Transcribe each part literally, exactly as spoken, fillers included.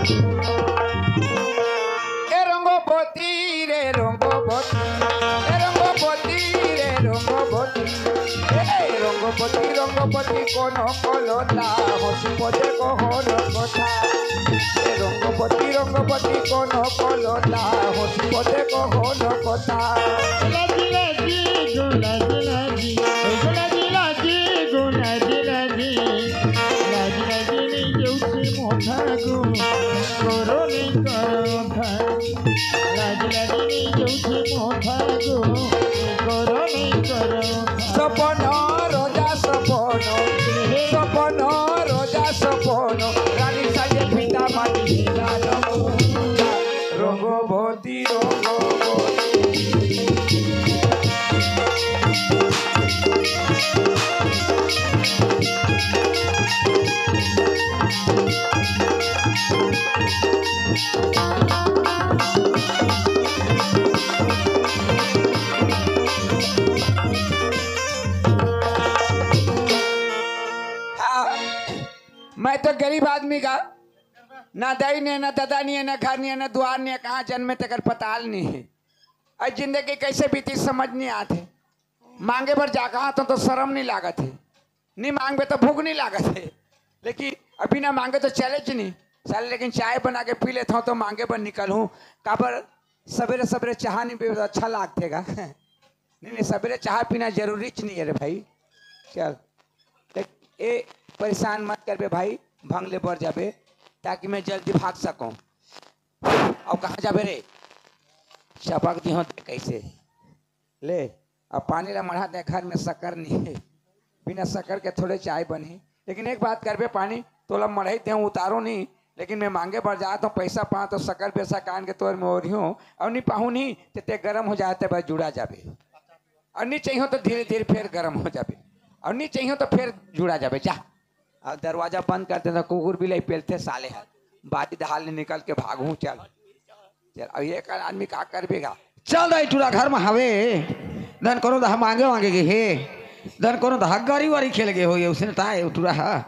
ए रंगोपति रे रंगोपति, ए रंगोपति रे रंगोपति, ए रंगोपति रंगोपति कोनो कलता, हंसी पदे कहो न कथा। ए रंगोपति रंगोपति कोनो कलता, हंसी पदे कहो न कथा। लाजी लाजी गो लाजी लाजी, गो लाजी लाजी गो लाजी लाजी, लाजी लाजी नहीं देउसी मोथा गो, करो नहीं करो था। लाज लाज नहीं जाऊँ मोथा गो, करो नहीं करो। सपन राजा सपन, सपन राजा सपन, रानी साजे फीता माटी राजा। रंगोपति रंगोपति। हाँ, मैं तो गरीब आदमी का, ना दाई ने, ना दादा ने, ना घर ने, ना दुआर ने, कहाँ जन्मे तेकर पताल नहीं है। अउ जिंदगी कैसे बीती समझ नहीं आते। मांगे बर जागा तो, तो शर्म नहीं लागत है, नहीं मांगबे तो भूख नहीं लागत है, लेकिन अभी ना मांगे तो चले च नहीं साले। लेकिन चाय बना के पी लेता हूँ तो मांगे बर निकल हूँ। काबर सवेरे सवेरे चाह नहीं पीबे तो अच्छा लागते गा। नहीं नहीं, सवेरे चाह पीना जरूरी च नहीं है रे भाई। चल देख, ए परेशान मत करबे भाई, भंग ले बर जाबे ताकि मैं जल्दी भाग सकूं। अब कहाँ जाबे रे? चपक दिहो कैसे ले। अब पानी ला मढ़ा दे, घर में शक्कर नहीं है, बिना शक्कर के थोड़े चाय बनी। लेकिन एक बात करबे पानी, तोला मढ़ई दे उतारो नहीं, लेकिन मैं मांगे बर जात हूँ, पैसा पा तो शक्कर पैसा कान के तोर में ओढ़ी हूँ, और नहीं पाहूँ नहीं ते, ते गरम हो जाए ते बस जुड़ा जाबे, और नहीं चाहिए तो धीरे धीरे फिर गरम हो जाबे, और नहीं चाहिए तो फिर जुड़ा जाबे। जा, अब दरवाजा बंद कर देता, कुकुर बिलाई पेलथे साले ह, बाजी दहाल ले निकल के भागहूँ। चल चल, अब ये कर आदमी का करबे गा? चल दाई टूरा घर में हवे, धन कोनो दहा मांगे वांगे गे हे, धन कोनो दहा गरी वारी खेल गे हो, ये उसने ताए टूरा हा।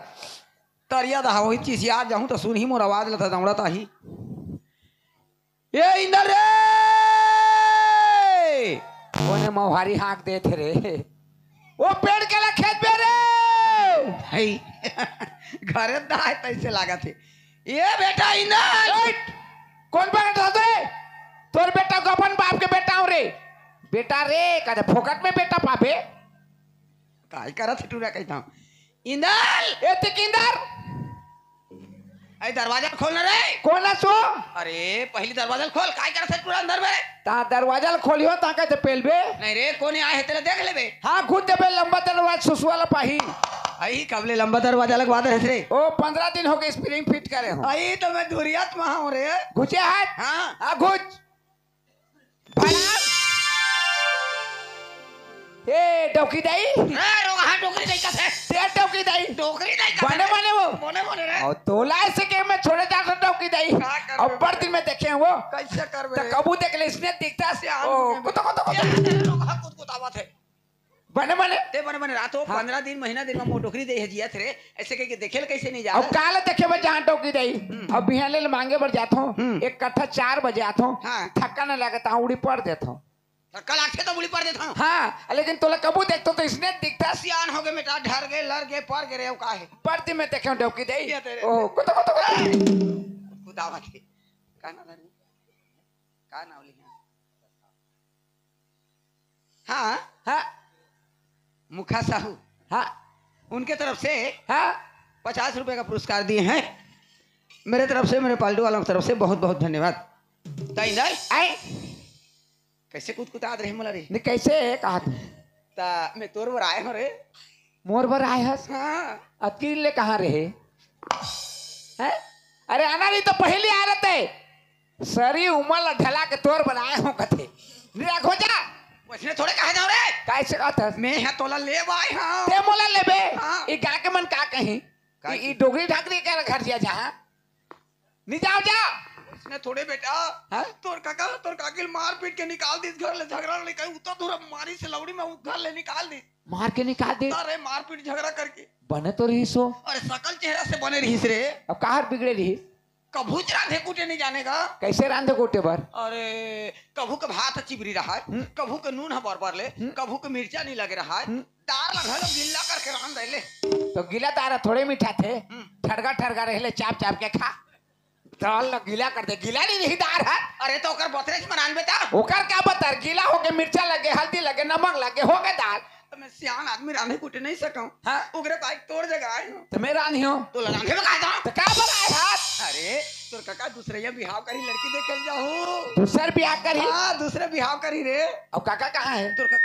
तरिया दहा वही चिसियार जाहूँ तो सुनही मोर आवाज लता दौड़त आही। ए इंदर रे! कोने मौहारी हाँक देथे रे? ओ पेड़ के ला खेत बे रे। भाई, घरे दाय तैसे लागत हे। ए बेटा इंदर! ए, कोन बेटा था रे? तोर बेटा को अपन बाप के बेटा हूँ रे। बेटा रे, कदे फोकट में बेटा पाबे? काय करत हे टूरा कहता हूँ। इंदर! ए, ते किंदर? अरे दरवाजा खोल ना रे। कोन ला सो? अरे पहली दरवाजा खोल, काय करत हे टूरा अंदर में? ता दरवाजा ल खोलियो, ता कहते पेलबे। नहीं रे, कोने आए हे तेला देख लेबे। हाँ, खुद देबे, लंबा दरवाजा सुसुआ ला पाही। आई कबले लंबा दरवाजा लगवा दे रे। ओ, पंद्रह दिन हो गए स्प्रिंग फिट करे हो। आई तो मैं धुरियत में हूँ रे। घुसे हाथ? हाँ। हाँ, घुस। भला। ए, डौकी दाई। ए, रोगहा डोकरी दाई कथे। ते डौकी दाई। डोकरी दाई कथे। बने बने वो। बने बने रे। और तोला ऐसे के मैं छोड़े जा सकता डौकी दाई। का करबे? अब्बड़ दिन में देखे हैं वो। कैसे करबे? तो कबू देख ले, इसने दिखता से। ओ, कुतो, कुतो, कुतो। ए, रोगहा कुतकुतावत हे। बने बने। ते बने बने रात हो, हाँ। पंद्रह दिन, महीना दिन में मोर डोकरी दे हे जियत रे, ऐसे कह के देखे ल कैसे नहीं जा? अब काल देखे बर जहाँ डोकरी दे, हम्म। अब बिहान ले मांगे बर जात हो, हम्म। एक कट्ठा चार बजे आत हो, हाँ। थक्का न लगता, उड़ी पड़ देत हो। थक्का लागथे तो उड़ी पड़ देत हो। हाँ, लेकिन तोला कबू देखतो तो इसने दिखता। सियान हो गए बेटा, ढर गए, लर गए, पड़ गए रे, अब का है? पड़ती में देखे डोकरी दे। ये तेरे ओ, कुतो, कुतो, कुतो। कुदावत है। का नाम है? का नाम लिखा? हाँ, हाँ। मुखा साहू। हाँ। उनके तरफ से हाँ। पचास रुपए का पुरस्कार दिए हैं। मेरे तरफ से, मेरे पालतू वालों की तरफ से बहुत बहुत धन्यवाद। ताई दाई। आए। कैसे कुतकुतात रहे मोला रे? नहीं, कैसे है कहा तू? ता मैं तोर बर आए हूँ रे। मोर बर आए हस? हाँ। अतकी ले कहाँ रहे? हैं? अरे आना नहीं तो पहली आ रहते। सरी उमर ला ढला के तोर बनाए हो कथे। निराख हो जा। वैसने थोड़े कहा जाओ रे। काय से कहत हस? मैं हा तोला लेब आए हूँ। ते मोला लेबे? हाँ। ई गा के मन का कही? का ई, ई की? डोगरी ढाकरी के घर जिया जहाँ। नहीं जाओ जा। वैसने थोड़े बेटा। हाँ? तोर काका, तोर काकी ल मार पीट के निकाल दिस घर ले, झगड़ा ले कहीं उतर दूर मारी से लौड़ी में उ घर ले निकाल दिस। मार के निकाल दे। अरे मार पीट झगड़ा करके। बने तो रहीस हो। अरे सकल चेहरा से बने रहीस रे। अब काहर बिगड़े रहीस? कभू च रांधे कूटे नहीं जाने गा। कैसे रांधे कूटे बर? अरे, कभू के भात ह चिबरी रहाय, हम्म। कभू के नून ह बरबर ले, हम्म। कभू के मिर्चा नहीं लगे रहाय। हम्म। दार ला घलो गिल्ला करके रांध दे ले। तो गिला दार ह थोड़े मीठा थे, हम्म। ठरगा ठरगा रहे ले, चाप चाप के खा। दार ला गिला कर दे, गिला नहीं रही दार ह। अरे, तो ओकर बतरेच म रांध बेटा। ओकर का बतर, गिला होके मिर्चा लगे, हल्दी लगे, नमक लगे, होगे दार। त मैं सियान आदमी रांधे कूटे नहीं सकंव। हाँ। उगरे पाइक तोर जगह आय हूँ। त मैं रांधी हूँ। तोला रांधे में काय दांव? त का बर आय हाथ? अरे, तोर कका दूसरइया बिहाव करही, लड़की देखे ल जाहू। दूसर बिहाव करही? हाँ, दूसरे बिहाव करही रे। अब कका कहाँ हे? तोर कका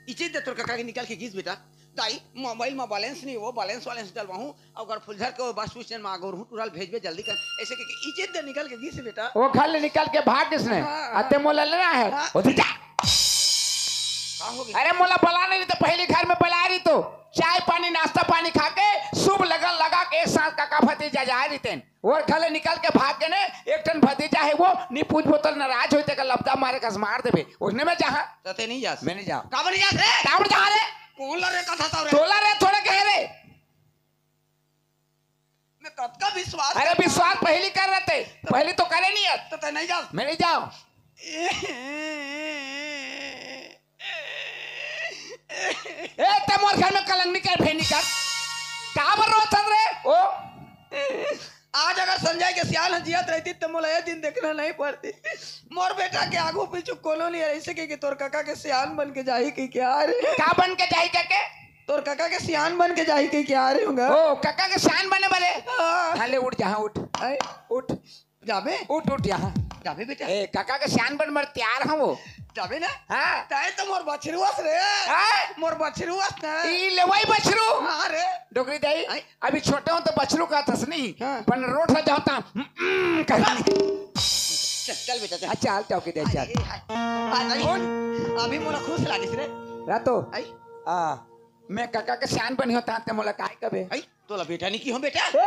इज्जत दे, तोर कका के निकल के गिस बेटा। दाई, मोबाइल म बैलेंस नहीं हो, बैलेंस वैलेंस डलवाहूँ। अउ अगर फुलझर के वो बस स्टेशन म आगो रहूं, टुरा ल भेजबे जल्दी कर। ऐसे कहिके इज्जत दे निकल के गिस बेटा। वो घर ले निकल के भाग गिस ने। हाँ, हाँ। अते मोला लेना है। हाँ। ओ दीदा। का हो गे? अरे मोला बला नहीं रही तो पहली घर में बला रही तो चाय पानी नाश्ता पानी खा के शुभ लगन लगा के एक साथ कका भतीजा जाय रहितेन। वो घर ले निकल के भाग गे ने, एक ठन भतीजा है वो, नी पूछबो तो नाराज होई तेकर लपदा मारे कस मार देबे। उसने मैं जहाँ। तते नहीं जास। मैं नहीं जाओ। काबर नहीं जास रे? काबर जहाँ रे? कौन ला रे कथा था रे? तोला रे थोड़ा कहे रे। मैं कतका विश्वास अरे करता विश्वास हूँ। पहली कर रहे थे, पहली तो करे नहीं है। तो तय नहीं जाओ। मैं नहीं जाओ। ए, ते मोर घर में कलंक नहीं कर, भें नहीं कर। का बर रोत हन रे? ओ। आज अगर संजय के सियान ह जियत रहती तो मोला ये दिन देखना नहीं पड़ती। मोर बेटा के आगू पीछू कोनो नहीं है, ऐसे के, के तोर काका के सियान बन के जाही के क्या रे? का बन के जाही के के? तोर कका के सियान बन के जाही कहि के आ रहे होंगे। ओ, कका के सियान बने बरे? हाँ। हाँ, ले उठ, जहाँ उठ। आए? उठ। जाबे? उठ, उठ, यहाँ। जाबे बेटा? ए, कका के सियान बन बर तैयार हूँ वो। जाबे ना? हाँ। तय तो मोर बछरुआस रे। हाँ? मोर बछरुआस ना। ई लेवाई बछरू? हाँ रे। डोकरी दाई, आए? अभी छोटे हूँ तो बछरू का थस नहीं। हाँ। पर रोड से जाता, हम्म, हम्म, कहीं। चल, चल बेटा, चल। अच्छा, हाल टोकी दे, चल। अरे, हाय। आ, नहीं। कौन? अभी मोला खुश लागिस रे। रातो। आई? आ। मैं कका के सियान बनी होता ते मोला काय कबे? आई, तोला बेटा नहीं की हो बेटा? ए!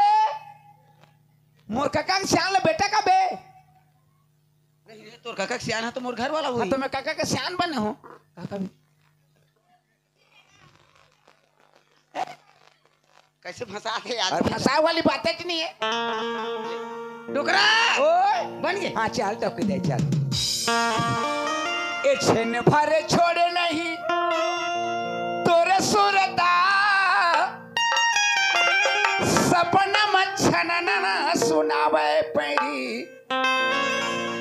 मोर कका के सियान ले बेटा कबे? नहीं रे, तोर कका के सियान है तो मोर घर वाला हाँ, होई। तो मैं कका के सियान बने हूँ। का कबे? कैसे फंसा थे यार? और फंसाए वाली बातें च नहीं है। डोकरा! ओए! बन गए? हाँ, चल, टोकी दे, चल। ए छेन भर छोड़े नहीं तोरे सुरता, सपना म छनना सुनावे पैरी।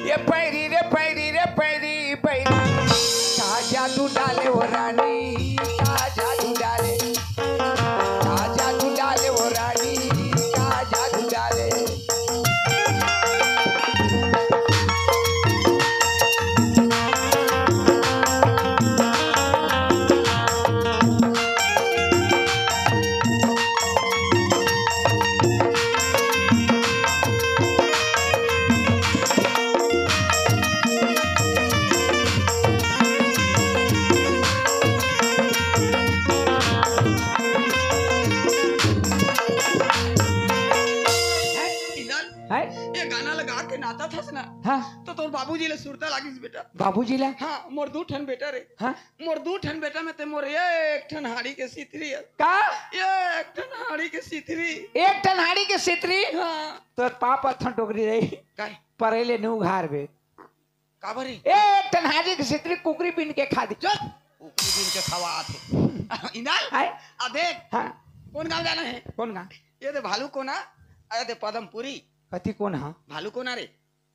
ये पैरी रे, पैरी रे, पैरी, पैरी। का जादू डाले वो रानी, का जादू डाले, का जादू डाले वो रानी, का जादू डाले। हैं? ये गाना लगा के नाचत हस ना, हाँ। तो तोर बाबूजी ले सुरता लागिस बेटा। बाबूजी ला? हाँ, मोर दू ठन बेटा रे। हाँ। मोर दू ठन बेटा में ते मोर एक ठन हाड़ी के सिथरी है। का? एक ठन हाड़ी के सिथरी। एक ठन हाड़ी के सिथरी? हाँ। तोर पापा थन डोकरी रही। काय? परेले नु घर बे। काबर रे? ए, एक ठन हाड़ी के सिथरी कुकरी बीन के खा दी। चुप! कुकरी बीन के खवाथे। इनाल? आय? आ देख। हाँ। कौन गाँव जाना है? कौन गाँव? ये दे भालू कोना, ये दे पदमपुरी। कति कोन हा? भालू कोना रे।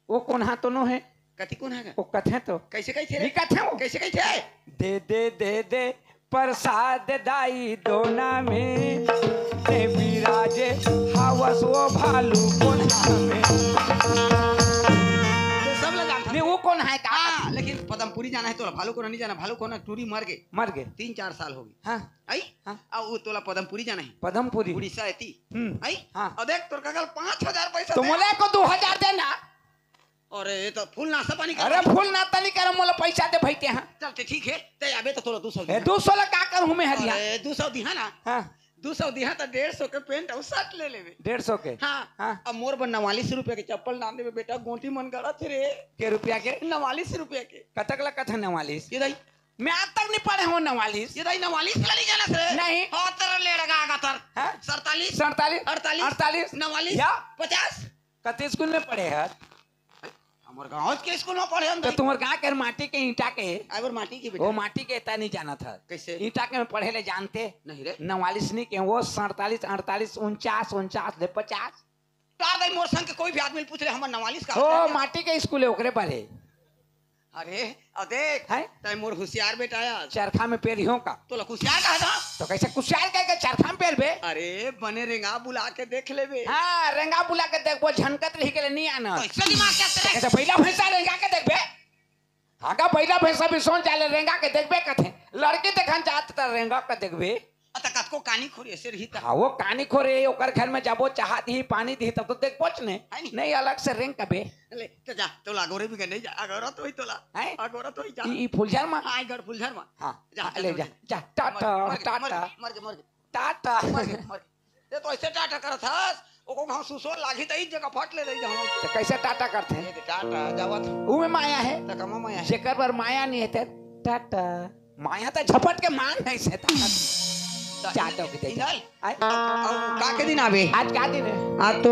वो कोन हा तो नो है? कति कोन हा गा? वो कथे तो। कैसे कैसे रे? नहीं कथे वो। कैसे कैसे? दे दे दे दे प्रसाद दाई दोना में, ते विराजे हावस वो भालू कोना में। ये सब ला जानता। नहीं, वो कोन है का? हाँ, लेकिन पदमपुरी जाना है तो भालू कोना नहीं जाना, भालू कोना टूरी मर गए। मर गए। तीन चार साल हो गए। हाँ। आई? हाँ। अब वो तोला पदमपुरी जाना है। पदमपुरी। उड़ीसा एती। हम्म। आई? हाँ। अब देख, तोर कका ल पाँच हजार पैसा तो दे। मोला को दो हजार देना। अरे, ये तो फूल नाश्ता पानी कर। अरे, फूल नाश्ता नहीं कर, मोला पैसा दे भाई ते, हाँ। चल, ते ठीक है, ते अबे तो तोला दो सौ ए, दे। दो सौ ला का करूँ मैं हरिया? अरे, दो सौ दिहा ना। हाँ। दो सौ दिहा तो डेढ़ सौ के पैंट और शर्ट ले लेबे। डेढ़ सौ के? हाँ। हाँ। अब मोर बर नवालीस रुपया के चप्पल लान देबे बेटा, गोंटी मन गड़ा थे रे। के रुपया के? नवालीस रुपया के। कतक ला कथे नवालीस? ये दाई, मैं आज तक नहीं पढ़े हूँ नवालिस। ये दाई नवालिस ला नहीं जानस रे? नहीं। हाँ, तर लेड़गा आगा तर। हाँ? सड़तालीस। सड़तालीस। अड़तालीस। अड़तालीस। नवालिस। या? पचास। कते स्कूल में पढ़े हस? हमर गाँव के स्कूल में पढ़े हन तो दाई। तुम्हर गाँव के माटी के, ईंटा के? आय बर माटी के बेटा। वो माटी के एता नहीं जानत हस। कैसे? ईंटा के में पढ़े ले जानते? नहीं रे। नवालिस नहीं के, वो सड़तालीस, अड़तालीस, उनचास, उनचास ले पचास। तार दाई मोर संग के कोई भी आदमी पूछ ले, हमर नवालिस का ओ, होथे? माटी के स्कूल है, ओकरे पर है। अरे, अब देख, हैं? तैं मोर हुसियार बेटा आय। चरखा में पेरिहों का? तोला कुसियार कहा था? तो कैसे कुसियार कह के चरखा में पेरबे? अरे, बने रेंगा बुला के देख लेबे। हाँ, रेंगा बुला के देखबो, झनकत रही के ले नहीं आना। कैसे दिमाग क्या तेरे? कैसे बइला भैंसा रेंगा के देखबे? हाँ का, बइला भैंसा भी सोन जाले रेंगा के देखबे कथे। लड़की देखन जात त रेंगा के देखबे। अ, त कतको कानी खोरी ऐसे रही त। हाँ, वो कानी खोरे, ओकर घर में जाबो, चाहा दिही, पानी दिही, तब तो देखबोच ने। है नी? नहीं, अलग से रेंग कबे। ले, त जा, तोला अगोरे भी नहीं जा, अगोरा तो ही तोला। हैं? अगोरा तो ही जा। ई, ई फुलझर मा? हाँ, ई घर फुलझर मा। हाँ, जा, हाँ, जा, ले जा, जा। जा, टाटा, मर गे, मर गे, टाटा। मर गे, मर गे। टाटा। मर गे, मर गे। ये तो ऐसे टाटा करत हस, ओको घाव सुसो लागी त ई जगह फट ले रही जाऊँ। तो कैसे टाटा करथे? ये तो टाटा, जावत। उमे माया है। त कमा माया है। जेकर बर माया नहीं है, ते टाटा। माया तो झपट के मान है से। त जा, टोक दे। इंदल, आय? अब का के दिन आवे? आज का दिन है? आज तो,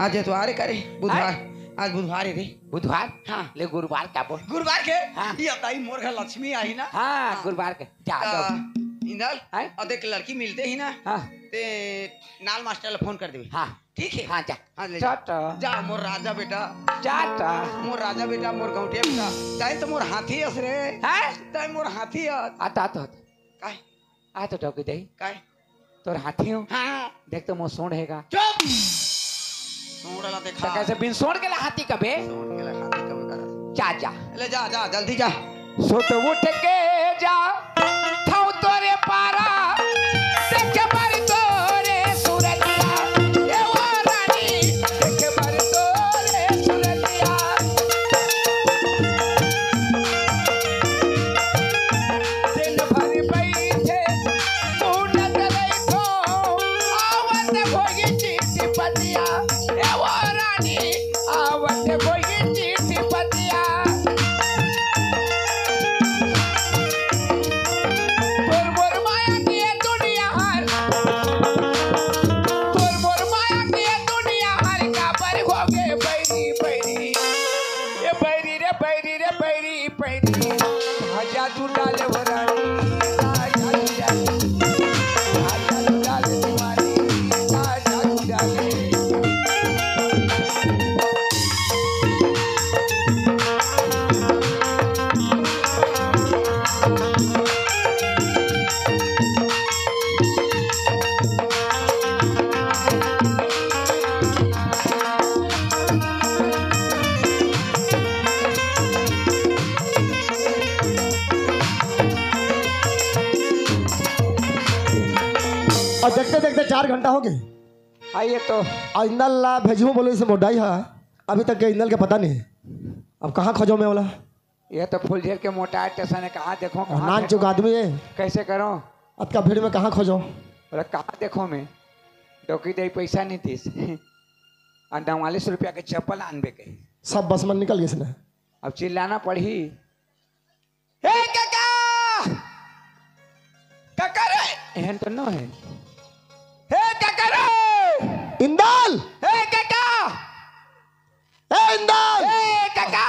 आज एतवार करे, बुधवार। आय? आज बुधवार है रे। बुधवार? हाँ। ले गुरुवार का बोल। गुरुवार के? हाँ। ये दाई मोर घर लक्ष्मी आही ना। हाँ, हाँ। गुरुवार के। जा, त, टोक। इंदल, आय? अब देख लड़की मिलते ही ना। हाँ। ते नाल मास्टर ला फोन कर देबे। हाँ। ठीक है? हाँ, जा। हाँ, ले जा। टाटा। जा, मोर राजा बेटा। टाटा। मोर राजा बेटा, मोर गौंटिया बेटा। तैं तो मोर हाथी हस रे। हैं? तैं मोर हाथी हस। आता, आता, आता। काय? आ तो टोकी दे। काय? तोर हाथी हो? हाँ। देख तो मोर सोंड़ हेगा। चुप! सोंड़ ला देखा। तो कैसे बिन सोंड़ के ला हाथी कबे? सोंड़ के ला हाथी कबे कर? जा, जा। ले जा, जा, जल्दी जा। सुत उठ के जा, थाऊ तोरे पारा, देख बर तोरे सुरतिया, ए वो रानी, देख बर तोरे सुरतिया। दिन भर बैठे मुंडत रहिथो, आवत होही चिट्ठी पतिया, ए वो रानी, आवत होही चिट्ठी पतिया। तोर मोर माया के दुनिया हर, तोर मोर माया के दुनिया हर काबर होगे बैरी, बैरी। ए बैरी रे, बैरी रे, बैरी, बैरी। आजा तू डाले वो रानी, आजा तू डाले। आजा तू डाले दीवानी, आजा तू डाले। अउ देखते देखते चार घंटा हो गे। आइए तो। अउ इंदल ला भेजहूं बोले से मोर दाई हा, अभी तक के इंदल के पता नहीं। अब कहाँ खोजों मैं ओला? ये तो फुलझेर के मोटा स्टेशन है, कहाँ देखों, कहाँ नाक देखों? चुक आदमी है। कैसे करों? अतका भीड़ में कहाँ खोजों? बोला, कहाँ देखों मैं? डोकी दे पैसा नहीं दीस। अउ नवालिस रुपया के चप्पल आनबे कही। सब बस में निकल गइस ना। अब चिल्लाना पड़ही। हे काका! काका रे! एहन तो न हे। हे काका रे! इंदल! हे काका! हे इंदल! हे काका!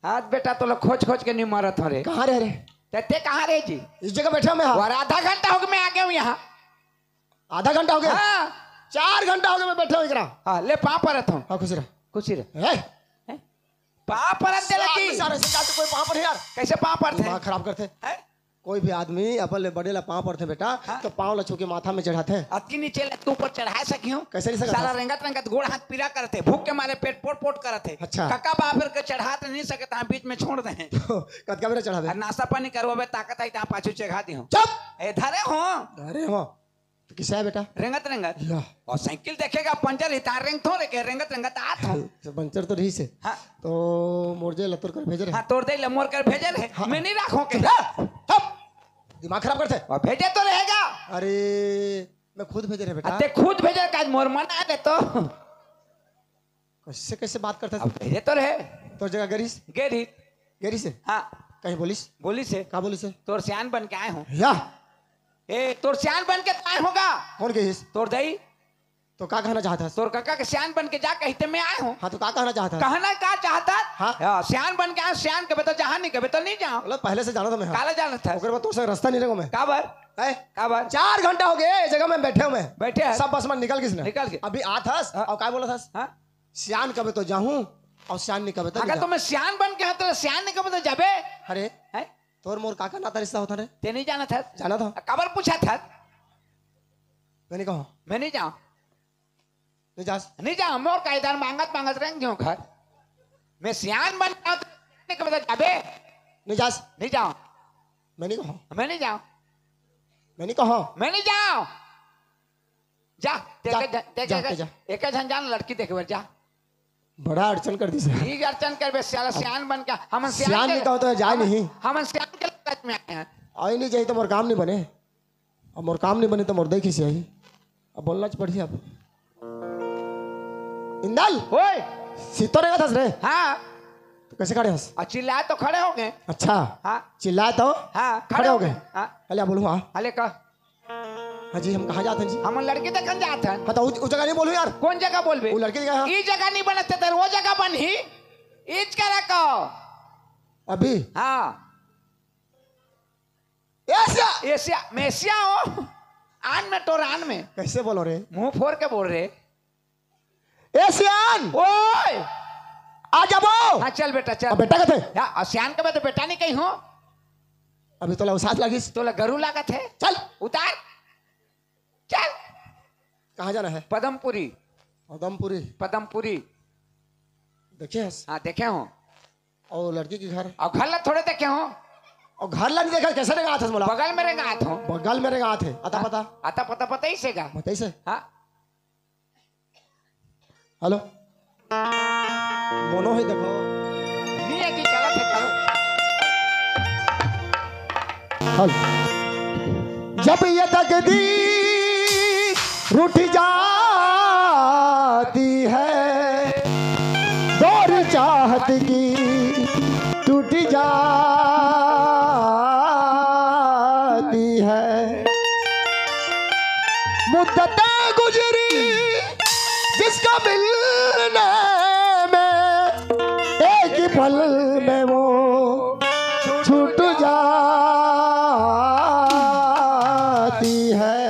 आज बेटा तोला खोज खोज के नहीं मारत हूँ रे। कहाँ रे रे? ते, ते कहाँ रे जी? इस जगह बैठा मैं, हाँ। और आधा घंटा हो गया मैं आ गया हूँ यहाँ। आधा घंटा हो गया? हाँ। चार घंटा हो गया मैं बैठा हूँ इकरा। हाँ, ले पाँव परत हूँ। हाँ, खुशी रह। खुशी रह। हे? हैं? पाँव परत दे सारे लगी। सारे से जाते कोई पाँव पर यार। कैसे पाँव परथे? दिमाग खराब करथे। हैं? कोई भी आदमी अपन ले बड़े ला पाँव परथे बेटा, हाँ। तो पाँव ला छू के माथा में चढ़ाथे। अतकी नीचे ले तू ऊपर चढ़ा सकी हूँ? कैसे नहीं सकत साला हस? रेंगत रेंगत गोड़ हाथ पीरा करथे, भूख के मारे पेट पोट पोट करथे। अच्छा। कका बाबर के चढ़ा तो नहीं सकत, हाँ, बीच में छोड़ दे। तो कतका बेरा चढ़ाबे? अउ नाश्ता पानी करवाबे, ताकत आई तहाँ पाछू चढ़ा दी हूँ। चुप! ए, धरे हो। धरे हो। तो किसे है बेटा? रेंगत रेंगत। या। अउ साइकिल देखेगा पंचर ही, तार रेंगत हो रे के, रेंगत रेंगत आत हो। तो पंचर तो रही से। हाँ। तो मोर जे लतुर कर भेजे रहे। हाँ, तोर दे ले मोर कर भेजे रहे। हाँ। मैं नहीं राखों के। चुप, चुप। दिमाग खराब करथे। अउ भेजे तो रहेगा। अरे, मैं खुद भेजे रहे बेटा। अते खुद भेजे का मोर मन आ ले तो। कैसे, कैसे बात करथे? अब भेजे तो रहे। तोर जगह गे रिहिस? गे रिहिस। गे रिहिस? हाँ। कहीं बोलिस? बोलिस हे। का बोलिस हे? तोर सियान बन के आए हों। या। ए, तोर सियान बन के आए हों गा। कौन कहिस? तोर दाई। तो का कहना चाहत हस? तोर कका के सियान बन के जा कहिथे मैं आए हों। हाँ, तो का कहना चाहत हस? कहना का चाहत हस? हाँ। हाँ, सियान बन के आए, सियान कबे तो जाहूं, नहीं कबे तो नहीं जाहूं। बोला, पहले से जानत हंव मैं, हाँ। काला जानत हस? ओकर बाद तोर संग रस्ता नहीं रेंगों मैं। काबर? हैं? काबर? चार घंटा हो गे, ए जगह में बैठे हंव मैं। बैठे हस? सब बस मन निकल गिस ना। निकल गे। अभी आत हस, हाँ। अउ का बोलत हस? हाँ। सियान कबे तो जाहूं, अउ सियान नहीं कबे तो नहीं जाहूं। अगर तो मैं सियान बन के हंव, तो सियान नहीं कबे तो जाबे। अरे, हैं? तोर मोर का का नाता रिस्ता होथे रे? तें नहीं जानत हस? जानत हंव। काबर पूछत हस? मैं नहीं कहूं। मैं नहीं जाहूं। नहीं जास? नहीं जाहूं, मोर का इधर मांगत मांगत रेंग गेंव घर। मैं सियान बन के आंव तो नहीं कबे तो जाबे। नहीं जास? नहीं जाहूं। मैं नहीं कहूं। मैं नहीं जाहूं। मैं नहीं कहूं। मैं नहीं जाहूं। जा, जा, देखे, देखे, जा, देखे, जा। एक झन जा ना लड़की देखे बर जा। बड़ा अड़चन कर दिस हे। ठीक अड़चन करबे, साला सियान बन के, हमन सियान सियान के नहीं कहूं तो जाए हमन, नहीं। हमन सियान के लालच में आए हन। आए नहीं जाए तो मोर काम नहीं बने। अब मोर काम नहीं बने तो मोर दाई खिसियाही। अब बोलना च पड़ही अब। इंदल। ओए। सित्तो रेंगत हस रे? हाँ। तो कैसे खड़े हस? अउ चिल्लाए तो खड़े हो गे। अच्छा। हाँ। चिल्लाए तो हाँ, खड़े खड़े हो हो गे। गे। हाँ। अले, बोलूं, हाँ। अले का? हाँ जी, हम कहाँ जात हन जी? हमन लड़की देखन जात हन। हाँ, तो उ, उ जगह नहीं बोलूं यार। कौन जगह बोलबे? वो लड़की जगह, हाँ। ई जगह नहीं बनत हे, तेरे वो जगह बनही। इच करा को। अभी? हाँ। एशिया। एशिया, मैं एशिया हूँ। आन में टोर आन में। कैसे बोलो रे? मुंह फोर के बोल रे। ए सियान! ओए! आ जाबो। हाँ, चल बेटा, चल। अब बेटा कथे? हाँ, अउ सियान के बाद बेटा नहीं कहिहूं। अभी तोला उसास लागिस। तोला गरू लागत हे। चल। उतार। चल। कहाँ जाना हे? पदमपुरी। पदमपुरी। पदमपुरी। देखे हस? हाँ, देखे हूँ। अउ लड़की के घर? अउ घर ला थोड़े देखे हूँ। अउ घर ला नहीं देखा, कैसे रेंगात हस मोला? बगल में रेंगात हूँ। बगल में रेंगात हे। अता हाँ, पता? अता पता, पता ही से गा। पता ही से? हाँ। हेलो। मोनो हे देखो। नहीं है कि गलत है, चलो। हेलो। जब ये तकदीर रूठ जाती है, डोर चाहत की टूट जाती है। मुद्दतें गुजरी जिसका मिलने में, एक ही पल में वो छूट जाती है।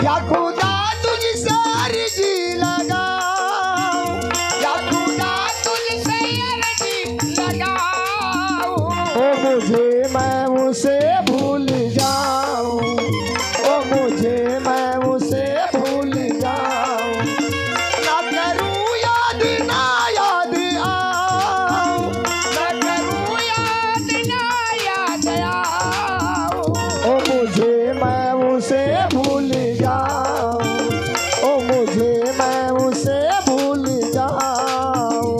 या खुदा तुझसे अर्जी लगाऊं, या खुदा तुझसे अर्जी लगाऊं। ओ मुझे मैं उसे भूल जाऊं, ओ मुझे मैं उसे भूल जाऊं। ना करूं याद, ना याद आऊं, ना करूं याद, ना याद आऊं। ओ मुझे मैं उसे भूल जाऊं, ओ मुझे मैं उसे भूल जाऊं।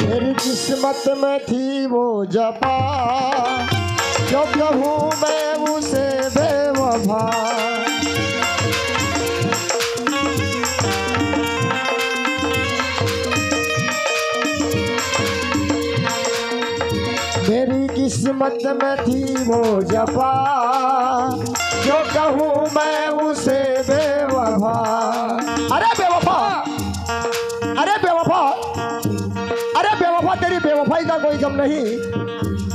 मेरी किस्मत में थी वो जफा, क्यों कहूँ मैं उसे बेवफा। मेरी किस्मत में थी वो जफा, क्यों कहूँ मैं उसे बेवफा। अरे बेवफा, अरे बेवफा, अरे बेवफा, तेरी बेवफाई का कोई गम नहीं,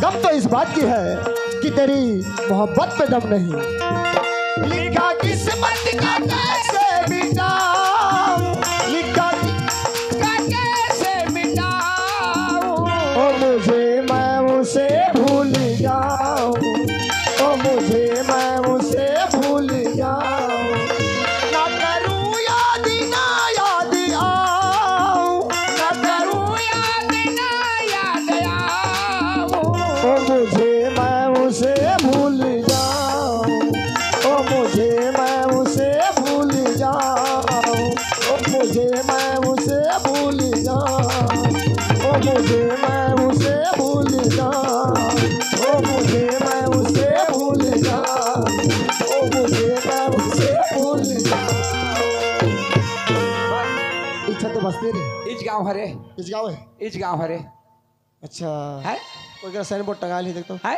गम तो इस बात की है कि तेरी मोहब्बत पे दम नहीं। लिखा किस्मत का कैसे मिटाऊं, लिखा का कैसे मिटाऊं। ओ मुझे मैं उसे भूल जाऊं, ओ मुझे मैं उसे भूल जाऊं। ना करूं याद, ना याद आऊं, ना करूं याद, ना याद आऊं। ओ मुझे मैं उसे भूल जाऊं, ओ मुझे मैं उसे भूल जाऊं, ओ मुझे मैं उसे भूल जाऊं, ओ मुझे मैं उसे भूल जाऊं, ओ मुझे मैं उसे भूल जाऊं, ओ मुझे मैं उसे भूल जाऊं। इच्छा तो बसते रे। इच गांव हरे। इच गांव है? इच गांव हरे। अच्छा। है? कोई करा साइन बोर्ड टंगा ली देख तो। है?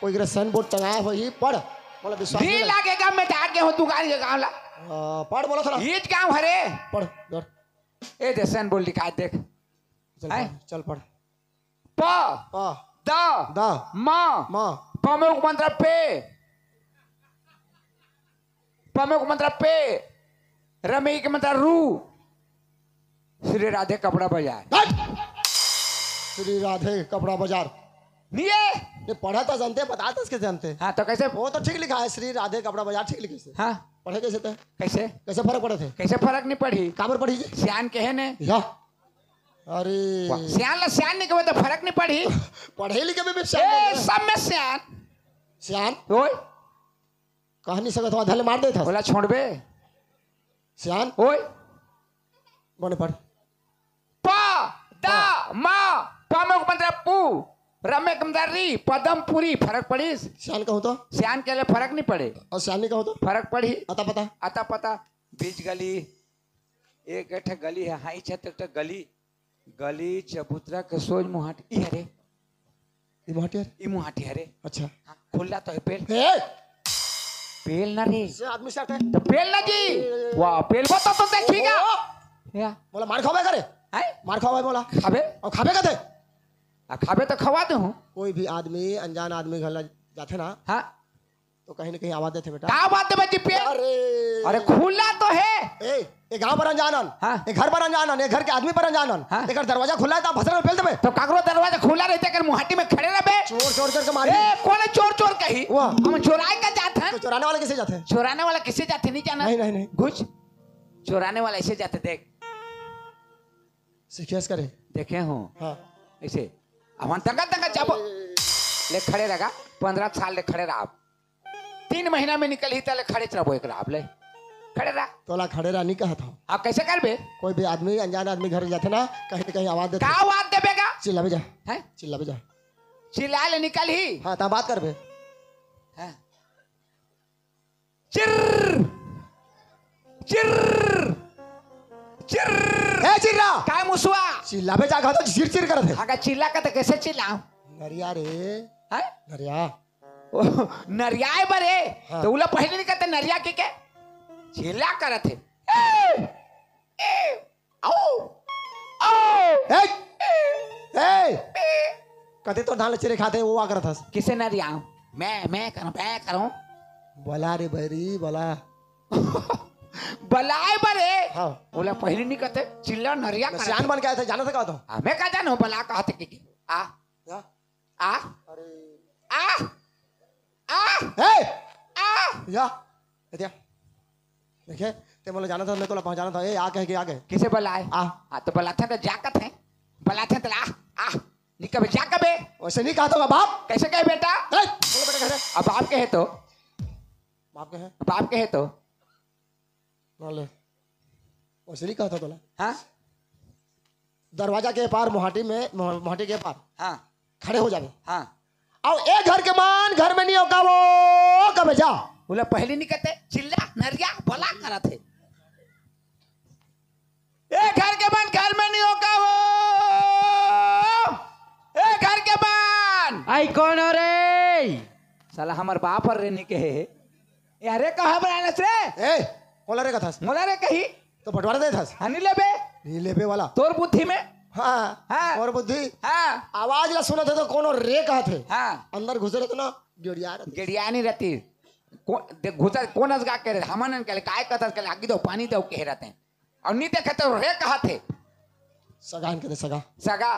कोई करा साइन बोर्ड टंगाए होही, पढ़। बोला विश्वास भी नहीं लगे। लागेगा, मैं जाके हूँ दुकान के गाँव ला। आ, पढ़ बोला थोड़ा। इच गाँव हरे। पढ़, पढ़। ए दे साइन बोर्ड लिखा है, देख। चल है? पढ़, चल पढ़। प, प, द, द, म, म। प में उक मंत्रा पे। प में उक मंत्रा पे, र में इक मंत्रा रू। श्री राधे कपड़ा बाजार। हट! श्री राधे कपड़ा बाजार। नहीं है। ये पढ़ा था जानते, बता था इसके जानते। हाँ, तो कैसे? वो तो ठीक लिखा है, श्री राधे कपड़ा बाजार ठीक लिखे से। हाँ। पढ़े कैसे थे? कैसे? कैसे फर्क पड़े थे? कैसे फर्क नहीं पड़ी? काबर पढ़ी जी? सियान के है ने। या। अरे। वाह, सियान ला सियान नहीं कहे तो फर्क नहीं पड़ी। पढ़े लिखे में भी सियान ए, नहीं है। सब में सियान। सियान? ओए। कहा नहीं सकत हो, आधा ले मार देता। बोला छोड़बे। सियान? ओए। बने पढ़। प, द, प। म, प में उक मंत्रा पू, र में उक मंत्रा री, पदम पूरी, फर्क पड़ीस? सियान कहूँ तो? सियान के लिए फर्क नहीं पड़े। और सियान नहीं कहूँ तो? फर्क पड़ी। अता पता? अता पता। बीच गली, एक ठे गली है, हाँ, इच्छा तक गली, गली चबूतरा के सोज मुहाटी, ई हरे। ई मुहाटी हरे? ई मुहाटी हरे। अच्छा। हाँ, खुल्ला तो है पेल। ए! पेल ना रे। से आदमी से आते। तो पेल ना जी। वाह, पेल बता तो देखिएगा। ओहो! या। बोला, मार खावे करे? हैं? मार खावे बोला। खाबे? और खाबे कते? आ, खाबे तो खवा दे हूँ। कोई भी आदमी, अनजान आदमी घर ला जाथे ना, हाँ। तो कहीं ना कहीं आवाज देथे बेटा। का आवाज देबे जी पे? अरे। अरे खुला तो है। ए, ए गांव पर अनजान अन, हाँ। ए घर पर अनजान अन, ए घर के आदमी पर अनजान अन। हाँ। एकर दरवाजा खुला है तो भसर में पेल देबे। तो काकरो दरवाजा खुला रहिथे, एकर मुहाटी में खड़े रहबे। चोर चोर करके मारी। ए, कोन चोर चोर कही? वाह। हम चोराए का जात हन। तो चोराने वाला किसे जाथे? चोराने वाला किसे जाथे नहीं जाना? नहीं, नहीं, नहीं। घुस। चोराने वाला ऐसे जाथे देख। सीखियस करे। देखे हूँ। हाँ। ऐसे। अब हम तंगा तंगा जाबो। ले खड़े रहा, पन्द्रह साल ले खड़े रहा। तीन महीना में निकलही त ले खड़े रहबो एक रहा, ले। खड़े रहा। तोला खड़े रहा नहीं कहा था। अब कैसे करबे? कोई भी आदमी, अनजान आदमी घर जाथे ना, कहीं ना कहीं आवाज देथे। का आवाज देबे गा? चिल्लाबे जा। हैं? चिल्लाबे जा। चिल्ला ले निकलही। हाँ, ता बात करबे। हैं? चिर्र, चिर्र, चिर्र। ए चिर्रा। काय मुसवा? चिल्लाबे जा, कहा तो चिर चिर करत है। अगर चिल्ला का तो कैसे चिल्लाऊं? नरिया रे। हैं? नरिया। ओ, नरियाए बरे। हाँ। तो उला पहले नहीं कहते नरिया के के? चिल्ला करत है। ए, ए, आओ, आओ। ए, ए, ए। कते तो धान ल चिरे खाते, वो आ करत हस। किसे नरियाऊं? मैं, मैं करूं, मैं करूं। बोला रे बैरी, बोला। बलाए बरे। हाँ। बोला पहले नहीं कहते, चिल्ला नरिया करत सियान है। बन के आए थे, जाना था का तो? हाँ, मैं का जानूं, बला कहत है कि, कि, आ, या? आ, अरे। आ, आ, ए! आ। या, ए दिया। देखे, ते मोला जाना था, मैं तोला पहचाना था। ए, आ कहे के आ गए। किसे बलाए? आ। हाँ, तो बलाथे तो जा कथे। बलाथे तो आ, आ। नहीं कबे, जा कबे। वैसे नहीं कहा था बाप। कैसे कहे बेटा? ए, बोलो बेटा, कह रहे। अब बाप कहे तो। बाप कहे। बाप कहे तो। मान ले। वैसे नहीं कहा था तोला। हाँ? दरवाजा के पार, मोहाटी में, मोह-, मोहाटी के पार। हाँ। खड़े हो जावे। हाँ। अउ ए घर के मान घर में नहीं होगा वो, कब जा? बोला पहले नहीं कहते, चिल्ला, नरिया, बला करत है। ए घर के मान घर में नहीं होगा वो, ए घर के मान। आई कौन हो रे? साला हमर बाप हर रे नहीं कहे। ए हरे कहा बलानस रे? ए, कोला रे कथस? मोला रे कही। तो बंटवारा दे थस? हाँ, नहीं लेबे। नहीं लेबे वाला। तोर बुद्धि में। हाँ, हाँ। और बुद्धि? हाँ। आवाज ला सुनत हे तो कोनो रे कहत हे। हाँ। अंदर घुसे रहते ना, गेड़िया रहते। गेड़िया नहीं रहती। को-, देख, घुसा, कोन अस गा के रे? हमन न कहले, "काय कथस?" कहले, "आगी दो, पानी दो," कहे रहते हैं। और नहीं देखे तो रे कहत हे। सगा हन कहते, सगा। सगा।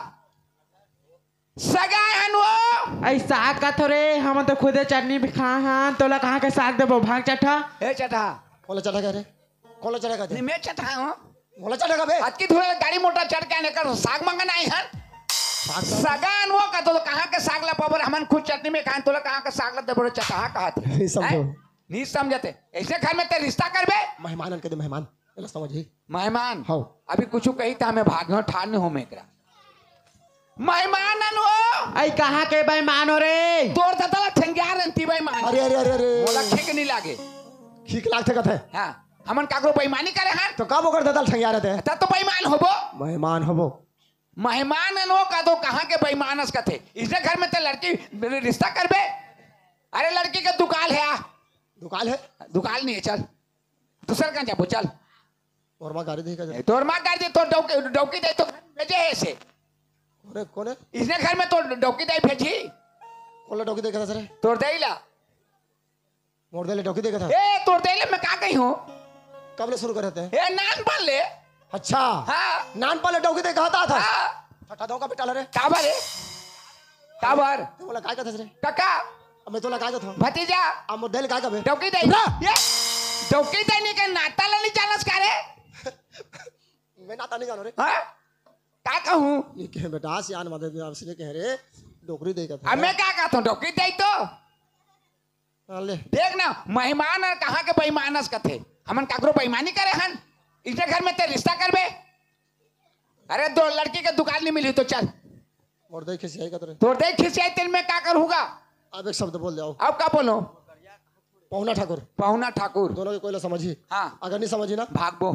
सगा हन वो। ऐसा कथो रे, हम तो खुदे चटनी भी खा हन, तोला कहाँ के साग देबो, भाग चट्ठा। ए चट्ठा। बोला चट्ठा कह रे। कोला चढ़ा का दे? नहीं, मैं चढ़ा हूँ। कोला चढ़ा का बे? अतकी धूल गाड़ी मोटर चढ़ के आने कर साग मंगन आई हन। साग तो सगा हन वो का तो कहाँ के साग ला पाबो रे? हमन खुद चटनी में खाएं, तोला कहाँ के साग ला देबो रे? चटहा कहा थे। नहीं समझो। हैं? नहीं समझते। ऐसे घर में ते रिश्ता करबे? मेहमान के दे, मेहमान। एला समझी। मेहमान? हाँ। अभी कुछ कही था, मैं भाग गयो, ठान नहीं हो मैं एकरा। मेहमान अन वो। आई कहाँ के बेईमान हो रे? तोर ददा ला ठेंगिया रंती बेईमान। अरे, अरे, अरे, अरे। मोला ठीक नहीं लागे। ठीक लागथे कथे। हाँ, हमन काकरो बेईमानी करे हन। तो का ओकर ददा ला ठेंगिया रहते? त तो बेईमान होबो। मेहमान होबो। मेहमान अन वो का तो कहाँ के बेईमान अस कथे। इसने घर में ते लड़की रिश्ता करबे? अरे लड़की के दुकाल है आ। दुकाल है? दुकाल नहीं है, चल। दूसर कहाँ जाबो, चल। तोर माँ गाड़ी दे का ए, तोर माँ गाड़ी दे, तोर डौकी, डौकी दे तो भेजे है इसे। कोने, कोने? इसने घर में तो डौकी दे भेजी। कोला डौकी दे का था रे? तोर दे ला। मोर दे ले डौकी दे का था। ए, तोर दे ले, मैं का कही हूँ? कब ले शुरू करे थे? ए, नान पान ले। अच्छा। हाँ। नान पान ले डौकी दे कहता था। हाँ। ठट्ठा दो का बेटा ला रे। काबर रे? काबर? ते मोला काय कथस रे? काका। अब मैं तोला काय कथों? भतीजा। अब मोर दे ले काय कबे? डौकी दे। चुप रह। ये डौकी दे नहीं के नाता ला नहीं जानस का रे? मैं नाता नहीं जानो रे। हाँ? का कहूँ? नहीं कहे बेटा, सियान मदद में आपसे कह रे, डोकरी दे कथा। अब मैं का कहता हूँ? डौकी दे तो। अले। देख ना, मेहमान अन कहाँ के बेईमान अस कथे। हमन काकरो बेईमानी करे हन? इसने घर में ते रिश्ता करबे? अरे दो लड़की के दुकान नहीं मिली तो चल। मोर दे खिसियाई कतरे। तोर दे खिसियाई तेन में का करूँगा? अब एक शब्द बोल जाओ। अब का बोलो? पहुना ठाकुर। पहुना ठाकुर। दोनों के कोई ला समझी। हाँ। अगर नहीं समझी ना? भागबो।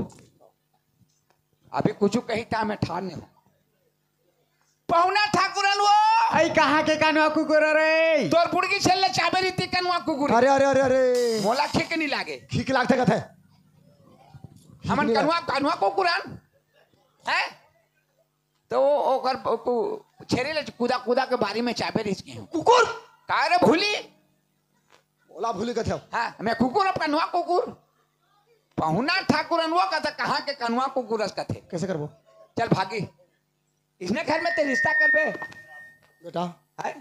अभी कुछ कही था मैं ठान नहीं हूँ। पहुना ठाकुर अन वो। आई कहाँ के कानवा कुकुर रे? तोर बुड़गी छेल ले चाबे रीति कनवा कुकुर। अरे, अरे, अरे, अरे। मोला ठीक नहीं लागे। ठीक लागथे कथे। हमन ठीक नहीं कनवा, लागे। कनवा कुकुर अन। हैं? तो वो ओकर, ओकू छेरी ले कूदा, कूदा के बारी में चाबे रिस के हूँ। कुकुर? का रे भूली? ओला भूली कथे। हाँ, मैं कुकुर, अब कनवा कुकुर। पहुना ठाकुर अन वो कथे, कहाँ के कनवा कुकुर अस कथे। कैसे करबो? चल भागी। इसने घर में ते रिश्ता करबे। बेटा, हैं?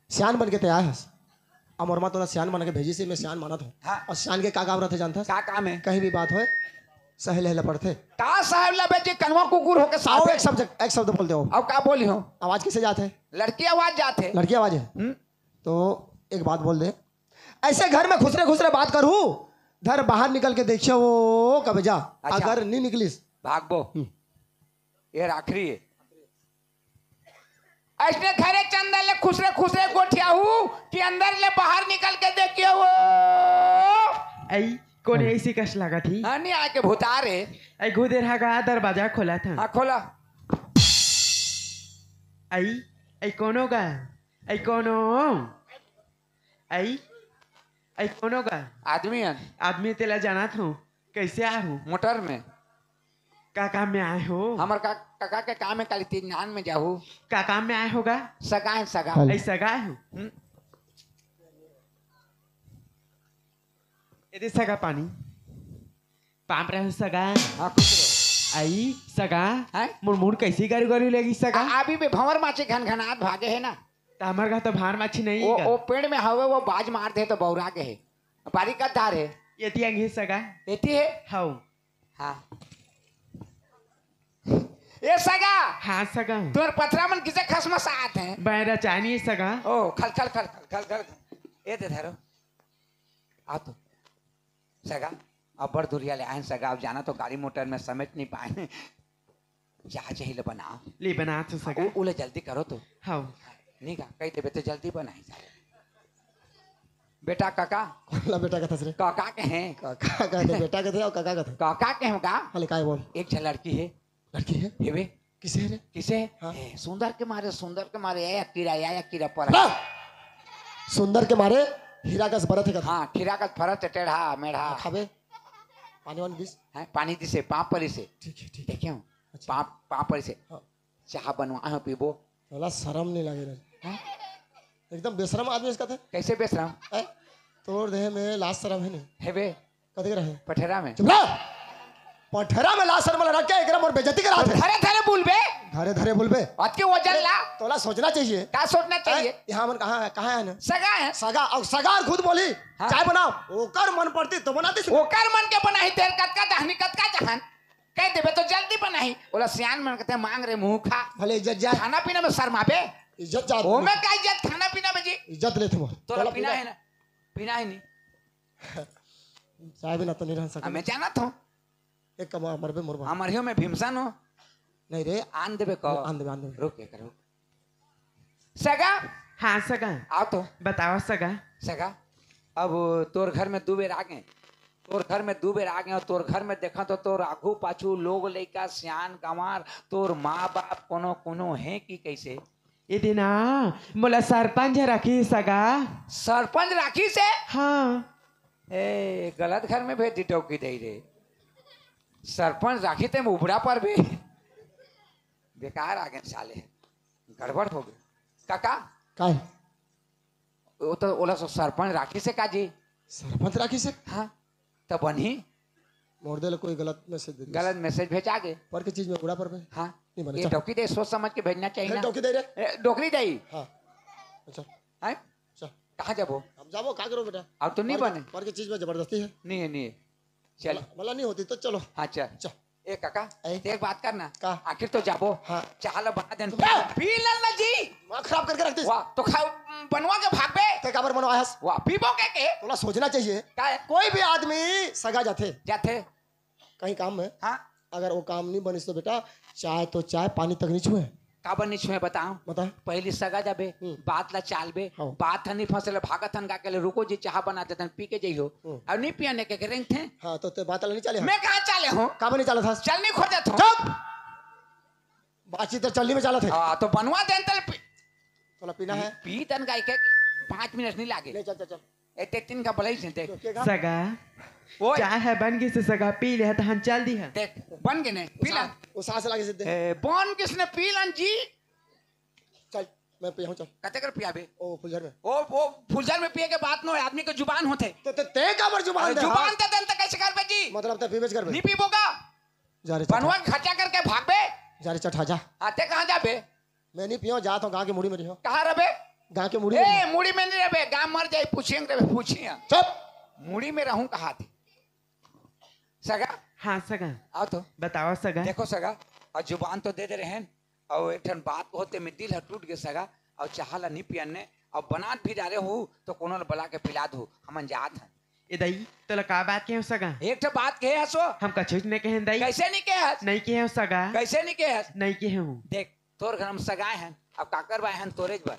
सियान बन के ते आए हस। अब मोर माँ तोला सियान बना के भेजी से मैं सियान मानत हूँ। हाँ। और सियान के का काम रहते जानता? का काम है? कहीं भी बात होए, सहे लेहे ला पड़थे। का सहे ला बे जी, कनवा कुकुर होके साथ आओ, है? एक शब्द, एक शब्द बोल दे। अब का बोली हो? आवाज किसे जात है? लड़की आवाज जात है। लड़की आवाज है? हम्म। तो एक बात बोल दे, ऐसे घर में खुसरे खुसरे बात करू, धर बाहर निकल के देखियो वो कब्जा। अच्छा। अगर नहीं निकलिस, भागबो। हम्म। ये आखिरी है। ऐसने घरे चंदन ले खुसरे खुसरे गोठियाहू कि अंदर ले बाहर निकल के देखियो वो। आई, कोने हाँ। ऐसी कस लागत ही? हाँ, नहीं आके भुतार है। आई, घुदेर हा का दरवाजा खोला था। हाँ, खोला। आई, आई कोनो गा? आई कोनो? आई, आई कोनो गा? आदमी हन। आदमी तेला जानत हूँ। कैसे आए हो? मोटर में। का काम में आए हो? हमर का, काका के काम में काली तीन नान में जाहू। का काम में आए होगा? सगा है, सगा। आई सगा आए हो? हम्म। ये दे सगा पानी। पाप रहे सगा। हाँ, खुश रहो। आई सगा। हैं? मुड़ मुड़ कैसे गारू गारू लेगी सगा? आ, अभी भी भंवर माची घन घनात भागे है ना। तो हमर घर तो भार माछी नहीं वो, है। वो पेड़ में हवे, वो बाज मार दे तो बौरा के है। बारी का धार है। ये ती अंगी सगा। एती है? हाउ। हाँ। ए सगा। हाँ सगा। तोर पथरा मन किसे खसमसात है? बैरा चानी सगा। ओ, खल, खल, खल, खल, खल, खल। ए दे धरो। आ तो। सगा, अब बड़ दुरिया ले आए सगा, अब जाना तो गाड़ी मोटर में समेट नहीं पाए। जा, जा, ले बना। ले बना तो सगा। उ, उले जल्दी करो तो। हाँ। नहीं का, कही देबे तो जल्दी बनाई जा। बेटा काका। कोला बेटा कथस रे? काका के हैं। काका का तो बेटा कथे और काका कथे। काका के हैं का? हाले काय बोल? एक झन लड़की है। लड़की है? हेवे। किसे है रे? किसे? हाँ। ए, सुंदर के मारे, सुंदर के मारे, ए, कीड़ा, ए, कीड़ा पर। ना! सुंदर के मारे हीरा कस बरत है कथा। हाँ, हीरा कस बरत है, टेढ़ा, मेढ़ा। हाँ, खाबे? पानी वानी दिस? हैं, पानी दिसे, पाँव परी से। ठीक है, ठीक है। देखे हो? अच्छा। पाँव, पाँव परी से। हाँ। चाह बनवा हो, पीबो। तोला शरम नहीं लगे रे? हाँ? एकदम बेशरम आदमी इसका था। कैसे बेशरम? हैं? तोर देह में लाज शरम है नहीं? हेबे। कते रहे? पठेरा में। चुप रह। पठेरा में लाज शरम लगा के एकरा मोर बेइज्जती करा थे। धरे धरे बोलबे। धरे धरे बोलबे। अतके वजन ला। तोला सोचना चाहिए। का सोचना चाहिए? हैं? यहाँ मन कहाँ है? कहाँ है ना? सगा है। सगा, और सगा और खुद बोली, हाँ। चाय बनाओ। ओकर मन पड़ती तो बनाती। ओकर मन के बनाही, तेर कतका चाहनी, कतका चाहन। कह देबे तो जल्दी बनाही। ओला सियान मन कहते, मांग रे मुंह खा। भले इज्जत जाए। खाना पीना में शर्माबे। इज्जत जात ओ नहीं। मैं का इज्जत खाना पीना में जी? इज्जत लेते मोर। तोला तोला पीना पीना है ना? पीना है नहीं। चाय बिना तो नहीं रह सकता। मैं जानत हूँ। एक कमा मरबे मोर बा। हमर हियो में भीमसन हो। नहीं रे। आन देबे को। आन देबे, आन देबे। रुक, एक रुक। सगा। हाँ सगा। आओ तो। बताओ सगा। सगा, अब तोर घर में दू बेर आ गए, तोर घर में दू बेर आ गए, तोर घर में देखा तो तोर आगू पाछू लोग लइका सियान गंवार, तोर माँ बाप कोनो कोनो है कि कैसे? ए दिना मोला सरपंच राखी सगा। सरपंच राखी से? हाँ। ए, गलत घर में भेज दी डौकी दई रे। सरपंच राखी ते में उबड़ा पर भी बेकार आ गए साले, गड़बड़ हो गए। काका, काय? वो तो ओला सो सरपंच राखी से का जी? सरपंच राखी से? हाँ, तो बनही। मोर दे ले कोई गलत मैसेज दे दिस। गलत मैसेज भेजा गे। पर के चीज में बुरा पर पे। हाँ, नहीं बने, ये चल। डौकी दे, सोच समझ के भेजना चाहिए फिर ना। डौकी दे रे। ए, डोकरी दे। हाँ, अच्छा। हैं? चल। कहाँ जाबो? हम जाबो, का करो बेटा? अब तो नहीं पर के, बने। पर के चीज में जबरदस्ती है। नहीं है, नहीं है। चल। मला, मला नहीं होती तो चलो। हाँ, चल। चल। ए काका, ए? ते एक बात करना। का? आखिर तो जाबो। हाँ। चाह ला बना देन। बे! पी लेन ना जी। दिमाग खराब करके रख दिस। वाह, तो खा, बनवा के भागबे। ते काबर बनवाय हस? वाह, पीबो के के? तोला सोचना चाहिए। का है? कोई भी आदमी सगा जाथे। जाथे। कहीं काम में। हाँ। अगर वो काम नहीं बनिस तो बेटा, चाय तो चाय, पानी तक नहीं छुए। काबर नहीं छुए बताओ? बता। पहली सगा जाबे, हम्म। बात ला चालबे, हाँ। बात ह नहीं फंसे ले, भागत हन गा के ले, रुको जी, चाह बना देतन, पी के जइहो। हम्म। अब नहीं पिया ने के, के रेंगथे। हाँ, तो ते बात ला नहीं चाले हस। मैं कहाँ चाले हूँ? काबर नहीं चालत हस? चलनी खोजत हूँ। चुप! बातचीत तो चलनी में चालत है। हाँ, तो बनवा देन तले पी-, तोला पीना है? पी तन गाय के पाँच मिनट नहीं लागे। ले चल, चल, चल। ए, ते तीन का बलाई से देख। तो के का? सगा, ओए। चाय है बन गिस सगा, पी ले त हम चल दी है। देख, बन गे ने, पी ला। उसास, उसास लागे से देख। ए, बन गिस ने पी लन जी। चल, मैं पियाहूँ, चल। कते कर पियाबे? ओ, फुलझर में। ओ, ओ, फुलझर में पिए के बात नो है, आदमी के जुबान होथे। तो, तो ते काबर जुबान अरे, दे, जुबान हाँ? ते देन त कैसे करबे जी? मतलब ते पीबे च करबे? नहीं पीबो का? जा रे, बनवा चठा। खर्चा करके भागबे। जा रे, चठा, जा। हाँ, ते कहाँ जाबे? मैं नहीं पियो, जात हूँ, गाँव के मुड़ी में रहियो। कहाँ रबे? गाँव के मुड़ी में ए, रहियो। मुड़ी में नहीं रबे, गाँव मर जाए, पूछेंगे रबे, पूछिए। चुप। मुड़ी में रहूँ कहाँ थी? सगा? हाँ, सगा। आओ तो। बताओ, सगा। देखो, सगा, और जुबान तो दे दे रहे हैं, और एक ठन बात होते में दिल ह टूट गए, सगा, और चाह ला नहीं पियन ने, और बनात भी डारे हो, तो कोनो ला बला के पिला दो, हमन जात हैं। ए दाई, तोला का बात कहे हो, सगा? एक ठो बात कहे हसो। हम कछु नहीं कहे, दाई। कैसे नहीं कहे हस? नहीं कहे हो, सगा। कैसे नहीं कहे हस? नहीं कहे हो। देख, तोर घर में सगा है, अब काकर बाय हन तोरे बर।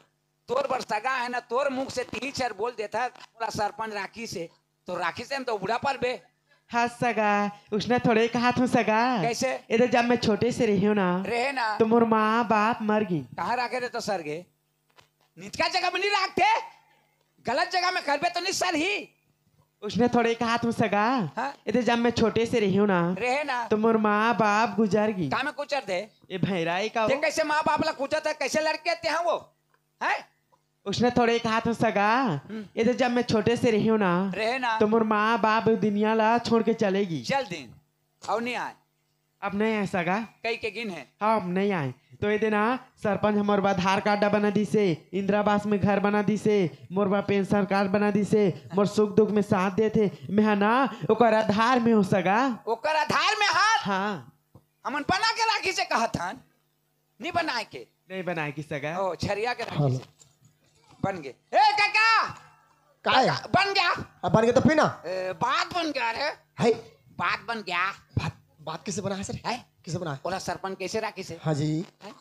तोर बर सगा है ना, तोर मुख से तीन चार बोल देता, पूरा सरपंच राखी से, तो राखी से न तो बुढ़ा पर बे। हाँ सगा, उसने थोड़े कहा था सगा। कैसे? इधर जब मैं छोटे से रही हूँ ना, रहे ना। तो मोर माँ बाप मर गई। कहाँ रखे थे तो सर गे? नितका जगह में नहीं रखते, गलत जगह में करबे तो नहीं सर ही। उसने थोड़े कहा था सगा। हाँ? इधर जब मैं छोटे से रही हूँ ना, रहे ना। तो मोर माँ बाप गुजर गई। का में गुजर दे? ये भैराई का ते हो? कैसे माँ बाप ला गुजर दे, कैसे लड़के ते हैं वो? हैं? उसने थोड़े कहा था सगा, हम्म। ये तो जब मैं छोटे से रही हूँ ना, रहे ना। तो मोर माँ बाप दुनिया ला छोड़ के चलेगी। चल दिन, और नहीं आए। अब नहीं आए सगा। कई के गिन है। हाँ, अब नहीं आए। तो ये देना, सरपंच हमर बर आधार कार्ड बना दिसे, इंदिरा आवास में घर बना दिसे, मोर बर पेंशन कार्ड बना दिसे, मोर सुख दुख में साथ देथे, मैं हा ना ओकर आधार में हूँ सगा। ओकर आधार में हाथ? हाँ। हमन बना के राखी से कहत हन। नहीं बनाए के। नहीं बनाए के सगा। ओ, छरिया के राखी से। बन गे। ए, काका! काय? काका, बन गया। अब बन गया तो पीना। ए, बात बन गया रे। है? बात बन गया। बात, बात किसे बना है सर? है? किसे बना है? ओला सरपंच कैसे राखी से? हाँ जी। है?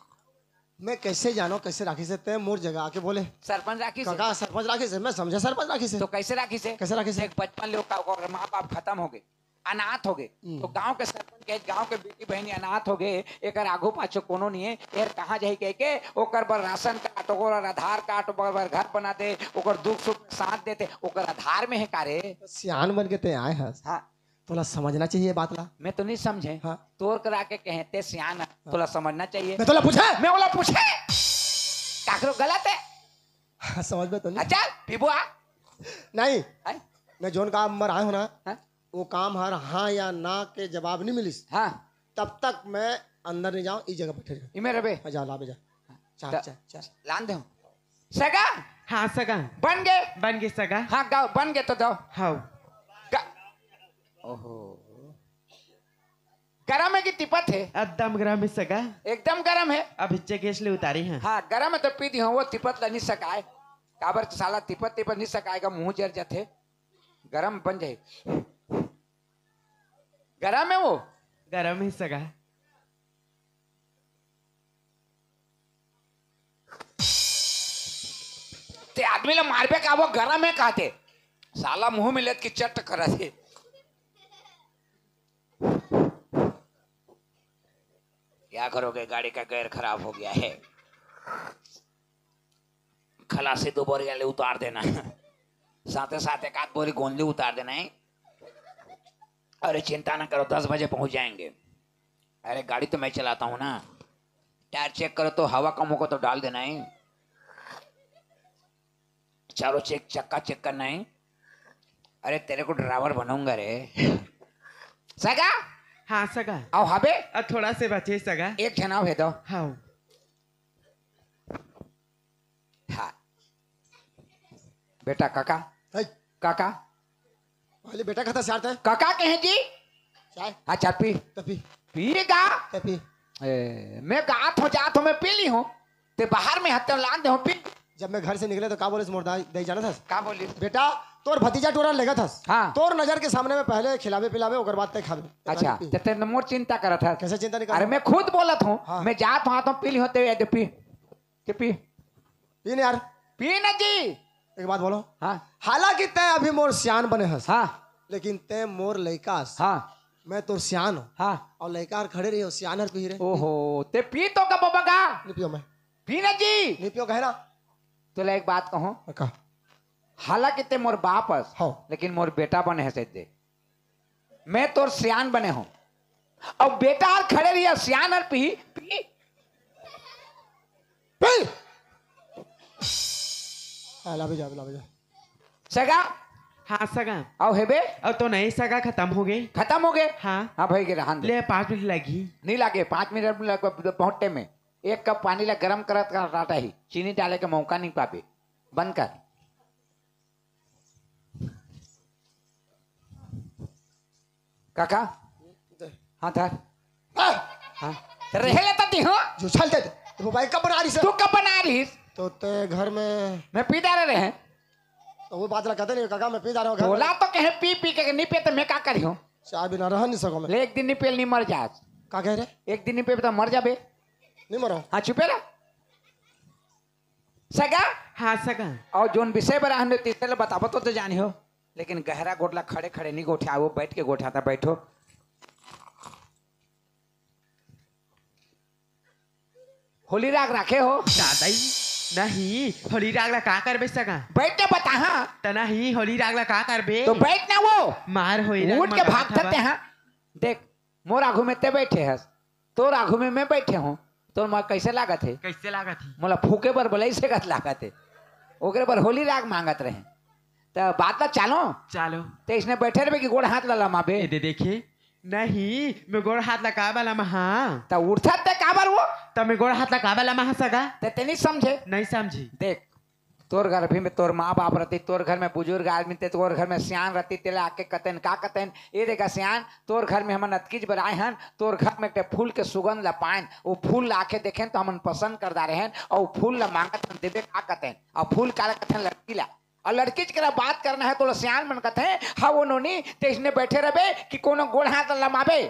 मैं कैसे जानो कैसे राखी से? ते मोर जगह आके बोले। सरपंच राखी से? काका, सरपंच राखी से। मैं समझा सरपंच राखी से। तो कैसे राखी से? कैसे राखी से? देख, बचपन ले ओकर, ओकर माँ बाप खत्म हो गए। अनाथ हो गए। हम्म। तो गांव के सरपंच कहे, "गांव के बेटी बहनी अनाथ हो गए, एकर आगू पाछू कोनो नहीं है, एहर कहाँ जाही?" कह के ओकर बर राशन कार्ड, ओकर बर आधार कार्ड, ओकर बर घर बना दे, ओकर दुख सुख में साथ देते, ओकर आधार में है का रे? सियान बन के ते आए हस। हाँ। तोला समझना चाहिए बात ला। मैं तो नहीं समझे। हाँ। तोर करा के कहे, ते सियान है, हाँ। तोला समझना चाहिए। मैं तोला पूछे? मैं ओला पूछे? काकरो गलत है? हाँ, समझ में तो नहीं। अच्छा, पीबो आ? नहीं। हैं? मैं जोन काम बर आए हूँ ना, हाँ? वो काम हर हाँ या ना के जवाब नहीं मिलिस। हाँ। तब तक मैं अंदर नहीं जाऊँ, ई जगह बैठे रहो। इमे रबे। हाँ, जा, लाबे जा। चा, त-, चा, चा। लान दे। सगा? हाँ, सगा। बन गे? बन गे, सगा। हाँ, गाओ, बन गे तो दो। हाँ। गा-, ओहो। गरम है कि तिपत है? एकदम गरम है, सगा। एकदम गरम है? अब हिच्चे गैस ले उतारी है। हाँ, गरम है तो पी दी हूँ, वो तिपत ला नहीं सकाए। काबर साला तिपत, तिपत नहीं सकाएगा, मुंह जर जाथे। गरम बन जाए। गरम है वो? गरम है, सगा। ते आदमी ला मारबे का, वो गरम है कहते। साला मुंह में लेत की चट करा दे। क्या करोगे, गाड़ी का gear खराब हो गया है। खलासी दो बोरी ले उतार देना, साथे साथ एक आध बोरी गोंदली उतार देना है। अरे चिंता ना करो, दस बजे पहुंच जाएंगे। अरे गाड़ी तो मैं चलाता हूँ ना, टायर चेक करो तो हवा कम होगा तो डाल देना है। चारों चेक, चक्का चेक करना है। अरे तेरे को ड्राइवर बनाऊंगा रे। सगा? हाँ, सगा। आओ हबे? अब थोड़ा से बचे, सगा। एक झन आओ है दो। हाँ। हाँ। बेटा, काका। है। काका। पहले बेटा कहता सियार था। काका कहे जी? चाय। हाँ, चाय पी। तो पी। पी गा। तो पी। ए, मैं गात हो जात हो, मैं पी ली हूँ। ते बाहर में हत्या लान दे हो, पी। जब मैं घर से निकले तो का बोलिस मोर दाई, दाई जाना था? का बोलिस? बेटा, तोर भतीजा टोरा लेगा था। हाँ। तोर नजर के सामने में पहले खिलावे पिलावे, ओकर बाद तय खावे। अच्छा, पी। ते, ते मोर चिंता करत हस। कैसे चिंता नहीं अरे करता? मैं खुद बोलत हूँ, हाँ। मैं जात हूँ, तो पी ली होते, ये दे पी। के पी। पी न यार। पी न जी। एक बात बोलो। हाँ। हालांकि तैं अभी मोर सियान बने हस। हाँ। लेकिन तैं मोर लइका हस। हाँ। मैं तोर सियान हूँ। हाँ। और लइका हर खड़े रही हो, सियान हर पी रहे। ओहो, ते पी तो का बाबा का? नहीं पियो मैं। पी न जी। नहीं पियो कहे ना। तोला एक बात कहूँ। का? हालांकि तैं मोर बाप हस, हाँ। लेकिन मोर बेटा बने हस दे। मैं तोर सियान बने हूँ। अब बेटा हर खड़े रही, सियान हर पी, पी। पी। हाँ, लावे जा, लावे जा। सगा? हाँ, सगा। आओ हेबे? अब तो नहीं सगा, खत्म हो गए। खत्म हो गए? हाँ। हाँ भाई, के रहन दे। ले, पाँच मिनट लगी। नहीं लागे, पाँच मिनट लग-, बहुत टाइम है। एक कप पानी ला गरम करत का टाटा ही, चीनी डाले के मौका नहीं पाबे। बंद कर। काका, हाँ धर। हाँ। हाँ। तो रहे लेता ती हो? जो चल दे। तो भाई कब बना रही सर? तू कब बना रही? तो ते घर में मैं पी डाले रहे। तो वो बात ला कहते नहीं काका, मैं पी डाले हूँ घर में। बोला तो कहे पी पी के नहीं पे तो मैं का करी हूँ? चाय बिना रह नहीं सको मैं। ले एक दिन नहीं पे नहीं मर जा। का कह रहे? एक दिन नहीं पे तो मर जाबे। नहीं मरो। हाँ, चुपे रह। सगा? हाँ, सगा। और जोन विषय बर आहन, तीसरे ले बताबो तो, तो जानी हो, लेकिन गहरा गोठ ला खड़े खड़े नहीं गोठिया, वो बैठ के गोठिया था, बैठो। होली राग राखे हो? दादाई, नहीं, होली राग ला का करबे सगा? बैठ के बता, हाँ। त नहीं, होली राग ला का करबे? तो बैठ ना वो। मार होई राग उठ के मा भाग कथवा। थते, हाँ। देख, मोर आघू में ते बैठे हस, तोर आघू में मैं बैठे हूँ, तोर मा कैसे लागत है? कैसे लागत है? मोला फूके बर बोले, ऐसे कस लागत है। ओकरे बर होली राग मांगत रहे। त बात ला चालो। चालो। ते इसने बैठे रहबे कि गोड़ हाथ ला लमाबे? ए दे देखे, नहीं, मैं गोड़ हाथ ला काबर लमा हाँ। त उठत ते काबर वो? त मैं गोड़ हाथ ला काबर लमा हाँ सगा? ते, ते नहीं समझे? नहीं समझी। देख, तोर घर भी में तोर माँ बाप रहती, तोर घर में बुजुर्ग आदमी ते, तोर घर में सियान रहती, तेला आके कतेन का कतेन, ए देखा सियान, तोर घर में हमन अतकीच बर आए हन, तोर घर में एक ठे फूल के सुगंध ला पाएन, वो फूल ला आके देखेन तो हमन पसंद कर डारे हन, और फूल ला मांगत हन देबे का कतेन, और फूल काला कथेन लड़की ला, और लड़कीच करा बात करना है तो सियान मन कथे, हाँ वो नोनी, ते इसने बैठे रहबे कि कोनो गोड़ हाथ लमाबे?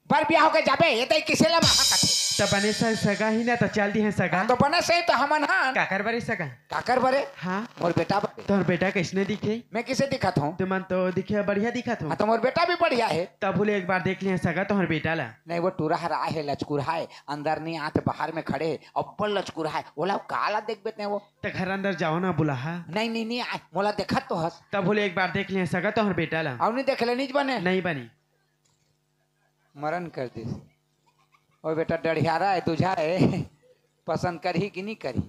बर बियाह होके जाबे, ये तई किसे ला माहा कथे। त बने सही सगा ही ना, त चल दी है सगा। हाँ, तो बने सही तो हमन हन। काकर बरे सगा? काकर बरे? हाँ। मोर बेटा बरे। तोहर बेटा कैसने दिखे? मैं किसे दिखत हूँ? तुमन तो दिखे बढ़िया दिखत हो। हाँ, तो मोर बेटा भी बढ़िया है। तब बोले एक बार देख लिया सगा तोहर बेटा ला। नहीं, वो टूरा हरा है, लचकुर है, अंदर नहीं आत, बाहर में खड़े है, अब्बल लचकुर है। ओला काला देखबे ते वो? त घर अंदर जाओ ना बुलाहा। नहीं, नहीं, नहीं आए, मोला देखत तो हस। तब बोले एक बार देख लिया सगा तोहर बेटा ला। और नहीं देख ले, निज बने। नहीं बनी। मरण कर दिस। ओ बेटा, डढ़ियारा हे, दूझा हे, पसंद करही कि नहीं करही?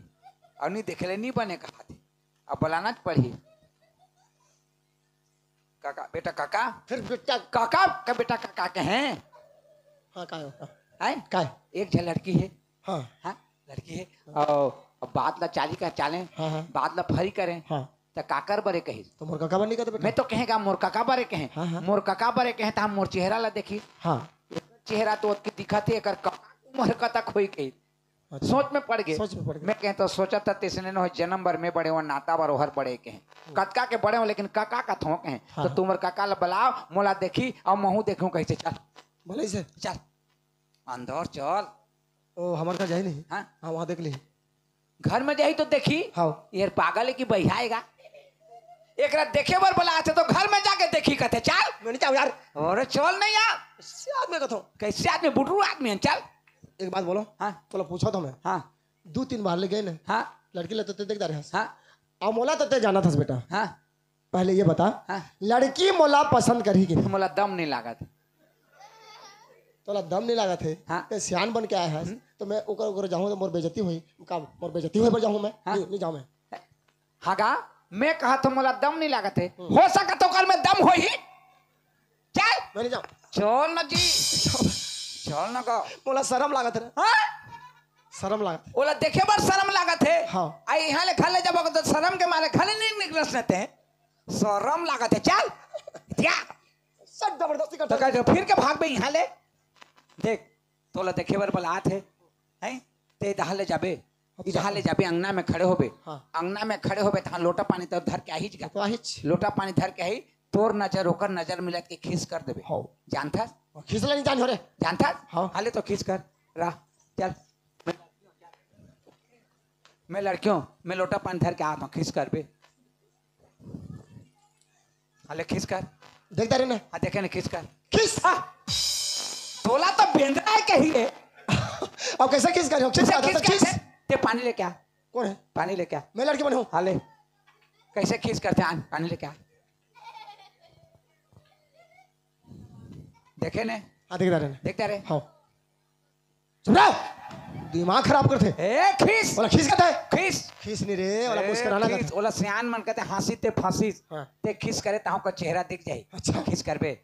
अउ नहीं देखे ले नहीं बने कहाथे, अब बलाना च पड़ही। काका, बेटा काका। फिर बेटा काका का बेटा काका कहे। हाँ, का है? हैं? का है? एक झन लड़की हे। हाँ। हाँ, लड़की हे। अउ अब बात ला चाली का चाले, हाँ, हाँ। बात ला फरी करे। हाँ। त काकर बरे कही? तो मोर काका बरे नहीं कहते बेटा। मैं तो कहेगा मोर काका बरे कहे। हाँ, हाँ। मोर काका बरे कहे त हम मोर चेहरा ला देखी। हाँ। चेहरा तो ओतकी दिखत हे, एकर काका उम्र कतक होई कही। अच्छा। सोच में पड़ गे। सोच में पड़ गे। मैं कहे तो सोचा था, तइसने न हो, जन्म बर मैं बड़े हों, नाता बर ओहर बड़े कहे। हम्म। कतका के बड़े हों, लेकिन काका कथों कहे। हाँ, तो हाँ। तुमर काका ला बलाव, मोला देखी, अउ महूं देखूं कहिसे, चल। भले से। चल। अंदर चल। ओ, हमर घर जाही नहीं। हाँ। हाँ, वहाँ देख ली। घर में जाही तो देखी। हाँ। ये पागल हे कि बहियाय गा? एकरा देखे बर बलाथे तो घर में जाके देखी कथे, चल। मैं नहीं जाऊँ यार। अरे चल नहीं यार। कैसे आदमी कथों? कैसे आदमी? बुटरू आदमी हे, चल। एक बात बोलों। हाँ। तोला पूछों तो मैं। हाँ। दू तीन बार ले गए ना। हाँ। लड़की ला तो तैं देख डारे हस। हाँ। अउ मोला तो तैं जानत हस बेटा। हाँ। पहले ये बता, हाँ। लड़की मोला पसंद करही कि नहीं? मोला दम नहीं लागत। तोला दम नहीं लागत हे? हाँ। तैं सियान बन के आए हस, हम्म। तो मैं ओकर, ओकर जाहूँ तो मोर बेइज्जती होही। का? मोर बेइज्जती होही बर जाहूँ मैं? हाँ। नहीं, नहीं जाहूँ मैं। हाँ गा, मैं कहत हों मोला दम नहीं लागत हे। हम्म। हो सकत ओकर में दम होही। चल। मैं नहीं जाऊँ। चल न जी। चल न गा। मोला शरम लागत हे। हाँ? शरम लागत हे। ओला देखे बर शरम लागत हे। हाँ। आ इहाँ ले घर ले जाबो तो शरम के मारे घर ले नहीं निकलस न तैं। शरम लागत हे, चल। जा। सब जबरदस्ती तो करता है। कहे, फिर के भागबे इहाँ ले? देख, तोला देखे बर बलात हे, हैं? तैं इहाँ ले जाबे, अच्छा। इहाँ ले जाबे, अंगना में खड़े होबे। हाँ। अंगना में खड़े होबे, तहाँ लोटा पानी तो धर के आही गा। तो आहीच। लोटा पानी धर के आही, तोर नजर ओकर नजर मिलत के खीस कर देबे। हाँ। जानथस? खीस ला नहीं जान हो रे। जानथस? हाँ। हाले तो खीस कर, रा, चल। मैं लड़की हों, मैं लोटा पानी धर के आत हों, खीस करबे। हाले खीस कर। देख डारे ना। हाँ, देखे ना, खीस कर। खीस। हाँ। तोला तो बेंदरा हे कही हे। अब कैसे खीस करे? खीस कैसे आता खीस तो खीस। करथे? तैं पानी लेके आ। कौन है? पानी लेके आ। मैं लड़की बनी हूँ। हाले। कैसे खीस करथे? आन, पानी लेके आ। देखे ने? हाँ, देख डारे ना। देख डारे। हाँ। चुप रहो। दिमाग खराब करथे। ए, खीस। ओला खीस कहथे? खीस। खीस नहीं रे, ओला ए, मुस्कुराना खीस, कहथे। ओला सियान मन कहथे, हाँसी ते फांसीस। हाँ। तैं खीस करे, तहाँ का चेहरा दिख जाही। अच्छा। खीस करबे।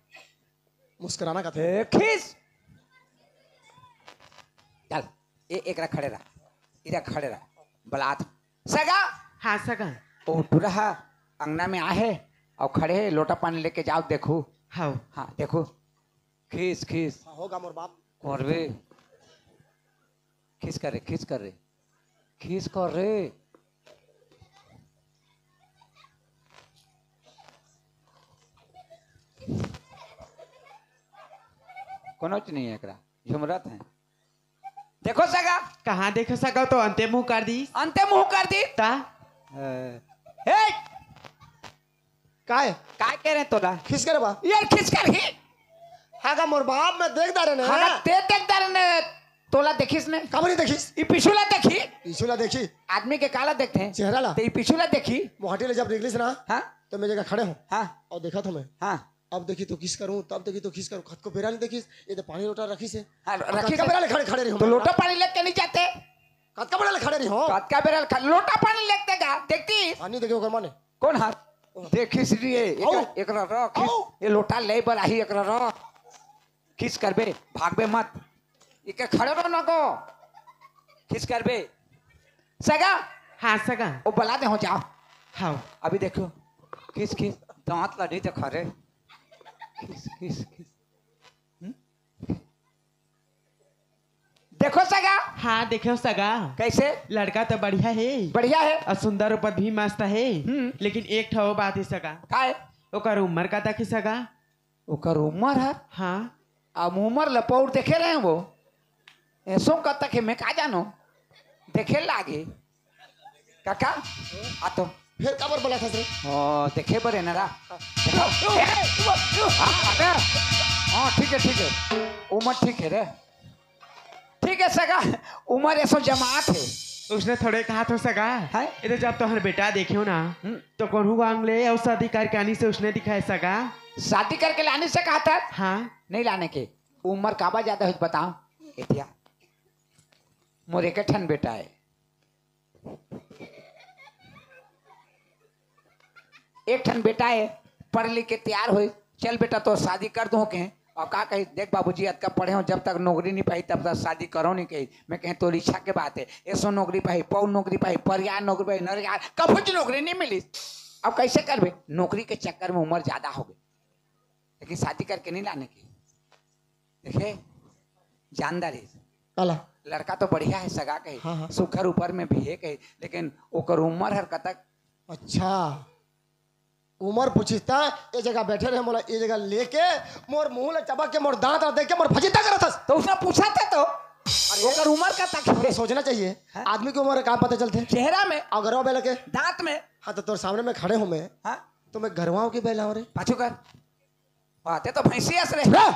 मुस्कुराना कहथे। ए, खीस। चल, ए, एकरा खड़े रह। इरा खड़े रह। बलात। सगा। हाँ, सगा। ओ टुरा हा अंगना में आहे अउ खड़े हे, लोटा पानी लेके जाव, देखू। हाँ। हाँ, देखू। खीस, खीस। हाँ, होगा मोर बाप। करबे। खीस कर रे, खीस कर रे। खीस कर रे। कोनोच नहीं हे एकरा, झुमरत हे। देखो सगा। कहाँ देखो सगा, तो अंते मुंह कर दी। अंते मुंह कर दी। ता? ए, ए! काय? काय कहे रहें तोला? खीस करे बा। यार खीस करही। हाँ का मोर बाप मैं देख डारे ने। हाँ का तैं देख डारे ने। तोला देखिस ने? काबर नहीं देखिस? ई पीछू ला देखी। पीछू ला देखी। आदमी के काला देखथे? चेहरा ला। तैं ई पीछू ला देखी। मोहाटी ले जब निकलिस ना, हाँ? तो मैं जगह खड़े हों। हाँ। अउ देखत हों मैं। हाँ। अब देखी तो खीस करूँ, तब देखी तो खीस करूँ। कतको बेरा नहीं देखिस, ये तो पानी लोटा रखिस हे। हाँ, अब रखिस कतका हे। बेरा ले खड़े, खड़े रही हूँ तो मैं। लोटा पानी लेके नहीं जाते। कतका बेरा ले खड़े रही हूँ। कतका बेरा ले खड़े, लोटा पानी लेके जा, देखती। पानी देखे ओकर माने। कौन हाथ? देखिस रे, एकरा, आओ। एकरा रख, आओ। ये लोटा ले बर आही, एकरा रख। खीस करबे, भागबे मत। एके खड़े रहो ना को। खीस करबे। सगा? हाँ, सगा। ओ बला दे हो, जाओ। हाँ। अभी देखो। खीस, खीस। दांत ला नहीं देखा रे। खीस, खीस, खीस। हम्म? देखो सगा। हाँ, देखो सगा। कैसे? लड़का तो बढ़िया हे। बढ़िया हे। अउ सुंदर ऊपर भी मस्त हे। हम्म। लेकिन एक ठो बात हे सगा। का हे? ओकर उम्र कतक हे सगा? ओकर उमर हर? हाँ। अब उमर ल पौर देखे रहे वो। एसो कतक हे मैं का जानो। देखे लागे। काका, आ तो। फिर काबर बोला था रे? ओ, देखे बर हे ना रा। हाँ, अबे। हाँ, ठीक हे, ठीक हे। उमर ठीक हे रे। ठीक हे सगा, उमर एसो जमात हे। उसने थोड़े कहा था सगा। हैं? इधर जब तोहर बेटा देखे हो ना, हम्म। तो कोनो गांव ले अउ शादी करके आनी से उसने दिखाए सगा। शादी करके लानी से कहा था? हाँ। नहीं लाने के। उमर काबर ज्यादा होही, बताओ। एतिया, मोर एक ठन बेटा हे, एक ठन बेटा हे, पढ़ लिख के तैयार होही, चल बेटा, तोर शादी कर दूं कहे। अउ का कही, देख बाबूजी, अतका पढ़े हों, जब तक नौकरी नइ पाही, तब तक शादी करव नइ कही। मैं कहे, तोर इच्छा के बात हे, एसो नौकरी पाही, पौ नौकरी पाही, परियार नौकरी पाही, नरियार, कभूच नौकरी नइ मिलिस। अब कइसे करबे? नौकरी के चक्कर में उमर ज्यादा होगे, लेकिन शादी करके नइ लाने के। देखे, जानदार हे। काला? लड़का तो बढ़िया हे, सगा कहे, हाँ, हाँ। सुघर ऊपर में भी हे कहे, लेकिन ओकर उमर हर कतक? अच्छा, उमर पूछिस त ए जगह बैठे रहे, मोला ए जगह लेके मोर मुंह ला चबक के, मोर दांत ला देख के मोर फजीता करत हस। तो उसने पूछा था तो, अरे, ओकर उमर कतक हे? सोचना चाहिए, हाँ? आदमी के उमर का पता चलथे? चेहरा में। अउ गरवा बेला के? दांत में। हाँ, तो तोर सामने में खड़े हों मैं, हाँ? तो मैं गरवाओं के बेलाओं रे? पाछू कर। बात हे तो भैंसी अस रे। हाँ।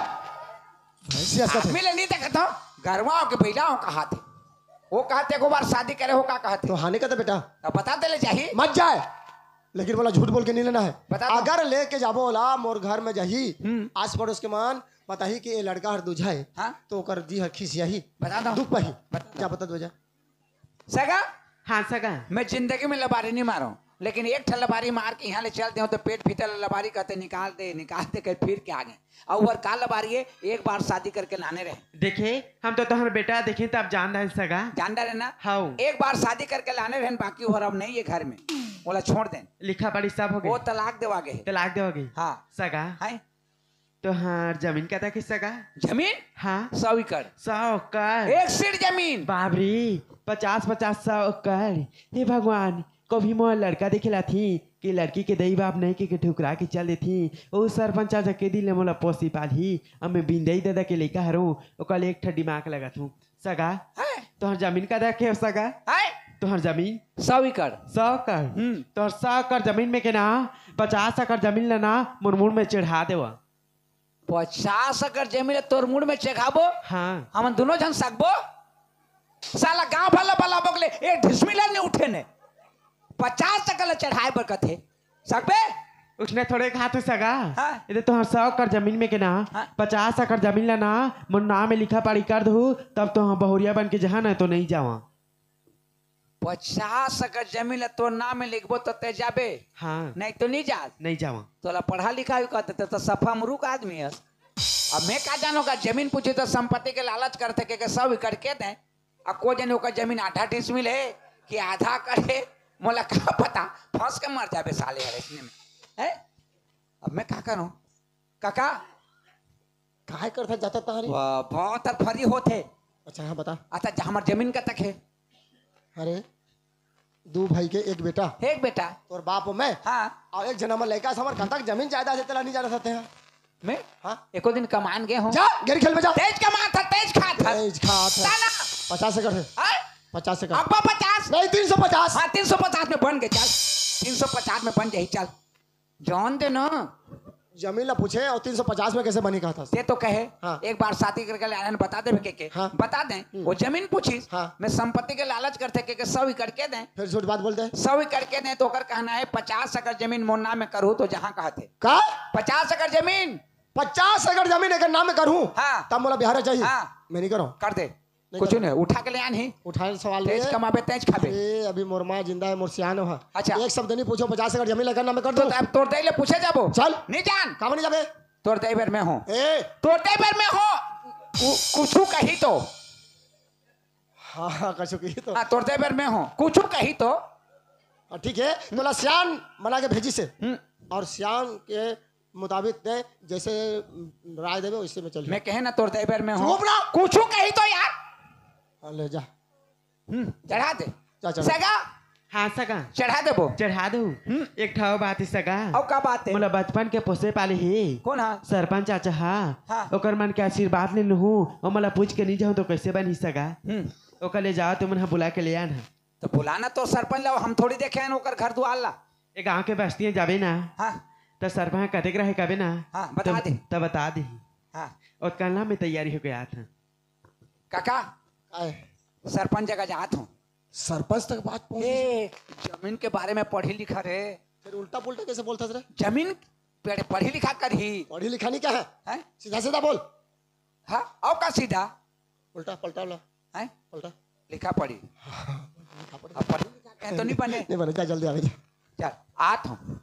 भैंसी अस कथे। आदमी ले नइ देखत हों, गरवाओं के बेलाओं कहाथे। वो कहाथे, एको बार शादी करे हों, का कहाथे? तो हानि का तो बेटा। तब बता दे ले जाही। मत जाए, लेकिन मोला झूठ बोल के नइ लेना हे। बता दो। अगर लेके जाबो ओला, मोर घर में जाही, हम्म। आस पड़ोस के मन बताही कि ए लड़का हर दूजा हे, हाँ। तो ओकर जी हर खिसियाही। बता दो। दुख पाही। बता दो। जा बता दो जा। सगा? हाँ सगा। मैं जिंदगी में लबारी नइ मारों, लेकिन एक ठन लबारी मार के इहाँ ले चल देहों, तो पेट भीतर ले लबारी कहते, "निकाल दे, निकाल दे," कहे फिर के आगे। अउ ओहर का लबारी हे, एक बार शादी करके लाने रहेन। देखे, हम तो तोहर बेटा देखेन, तब जान रहेन सगा। जान रहेन ना? हव। एक बार शादी करके लाने रहेन, बाकी ओहर अब नइ हे घर में, ओला छोड़ देन। लिखा पढ़ी सब होगे। वो तलाक देवा गे हे। तलाक देवा गे। हाँ। सगा। हैं? तोहार जमीन कतक हे सगा? जमीन? हाँ। सौ एकड़। सौ एकड़? एक सीट जमीन। बाप रे, पचास पचास, सौ एकड़। हे भगवान, कभी मोर लड़का देखे ल आथे कि लड़की के दई बाप नइ हे के, के ठुकरा के चल देथे। ओ सरपंच आज के दिन ले मोला पोसी पालही, अब मैं बिंदई ददा के लइका हरों, ओकर ले एक ठन दिमाग लगाथों। सगा, हैं? तोहर जमीन कतक हे सगा? हैं? तोहर जमीन? सौ एकड़। सौ एकड़? हम्म। तोहर सौ एकड़ जमीन में के ना, पचास एकड़ जमीन ल ना, मोर मुड़ में चढ़ा देवा। पचास एकड़ जमीन ल तोर मुड़ में चघाबो? हाँ। हमन दुनों झन सकबो? साला गांव भर ल बलाबो के ले, एक डिसमिल नइ उठे ने। पचास एकड़ ल चढ़ाए बर कथे। सकबे? उसने थोड़े कहा थे सगा। हाँ। ये तो तोहर सौ एकड़ जमीन में के ना, हाँ। पचास एकड़ जमीन ल ना, मोर नाम में लिखा पढ़ी कर दहू, तब तो हम बहुरिया बन के जहाँ न तो नइ जावा। पचास एकड़ जमीन ल तोर नाम में लिखबो तो तैं जाबे? हाँ। नइ तो नइ जास। नइ जावा। तोला पढ़ा लिखा भी कहते, तैं तो सफा मुरुख आदमी हस। अब मैं का जानों का, जमीन पूछी तो संपत्ति के लालच करथे के, के सौ एकड़ के दें। अब को जाने ओकर जमीन आधा डिसमिल हे कि आधा एकड़ हे, मोला का पता, फंस के मर जाबे साले हर इसने में। हैं? अब मैं का करों? काका? काय करथा जाता तहरी? वाह, बहुत फरी होथे। अच्छा, हाँ, बता। अच्छा, जा, हमर जमीन कतक हे? अरे, दू भाई के एक बेटा। एक बेटा? तोर बाप अउ मैं। हाँ। अउ एक झन हमर लइका से, हमर कतक जमीन जायदाद हे, तेला नइ जानत हस तैं? मैं? हाँ। एको दिन कमान गे हों। जा, गेरी खेल में जा। तेज कमाथस, तेज खाथस। तेज खाथस। ताना। पचास एकड़ हे। हाँ? पचास एकड़। अब्बा पचास। नहीं, तीन सौ पचास। हाँ, तीन सौ पचास में बन गे, चल। तीन सौ पचास में बन जाही, चल। जान दे ना। जमीन ला पूछे अउ तीन सौ पचास में कइसे बनी कहत हस? तैं तो कहे, हाँ। एक बार शादी करके लाने रहेन, बता देबे के, के। हाँ। बता दें, हम्म। वो जमीन पूछिस, हाँ। मैं संपत्ति के लालच करथे के, के सौ एकड़ के दें। फिर झूठ बात बोलथे। सौ एकड़ के दें, तो ओकर कहना हे, "पचास एकड़ जमीन मोर नाम में करहूँ तो जहाँ," कहथे। का? पचास एकड़ जमीन। पचास एकड़ जमीन एकर नाम में करहूँ? हाँ। तब मोला बिहार जाही। हाँ। मैं नइ करों। कर दे। नहीं कुछ कर। नहीं, उठा के ले आन ही। उठाए सवाल तेज नहीं है। कमाबे, तेज खाबे। ए, अभी मोर माँ जिंदा है, मोर सियान हो। अच्छा। एक शब्द नहीं पूछो, पचास एकड़ जमीन लेकर ना मैं कर तो दूं। अब तोर दई ले पूछे जाबो। चल। नहीं जान। काबर नहीं जाबे? तोर दई बर मैं हो। ए। तोर दई बर मैं हो। कु-, कुछु कही तो। हाँ, हाँ, कछु कही तो। हाँ, तोर दई बर मैं हो। कुछु कही तो। हाँ, ठीक है, तोला सियान बना के भेजिस हे। हम्म। और सियान के मुताबिक तैं जैसे राय देबे, वैसे में चल। मैं कहे ना तोर दई बर मैं हो। चुप ना। कुछु कही तो यार। हाँ, ले जा। हम्म, चढ़ा दे। जा, चढ़ा। सगा। हाँ, सगा। चढ़ा देबो। चढ़ा दू। हम्म। एक ठो बात हे, सगा। अउ का बात हे? मोला बचपन के पोसे पाले हे। कोन हा? सरपंच चाचा हा। हाँ। ओकर मन के आशीर्वाद लेन हूँ, अउ मोला पूछ के नहीं जाऊँ तो कैसे बनही, सगा? हम्म। ओकर ले जाओ, तुमन हा बुला के ले आन हा। तो बुलाना तो सरपंच ला, हम थोड़ी देखे हन ओकर घर दुआर ला। ए गांव के बस्ती में जाबे ना, हाँ। त सरपंच कतेक रहे कबे ना, हाँ, बता त, दे। त बता दे। हाँ। ओतका ला मैं तैयारी होके आत हूँ। काका, आए। सरपंच जगह जात हूँ। सरपंच तक बात पहुंच गई। ए, जमीन के बारे में पढ़ी लिखा रे। फिर उल्टा पुल्टा कैसे बोलता रे? जमीन पढ़-, पढ़ी लिखा करही। पढ़ी लिखा नहीं क्या है? हैं? सीधा सीधा बोल। हाँ, अउ का सीधा? पलटा, पलटा ला। हैं? पलटा। लिखा पढ़ी। अब पढ़ी लिखा कहे तो नहीं बने। नहीं बने, जा जल्दी आवे। चल, आत हूँ।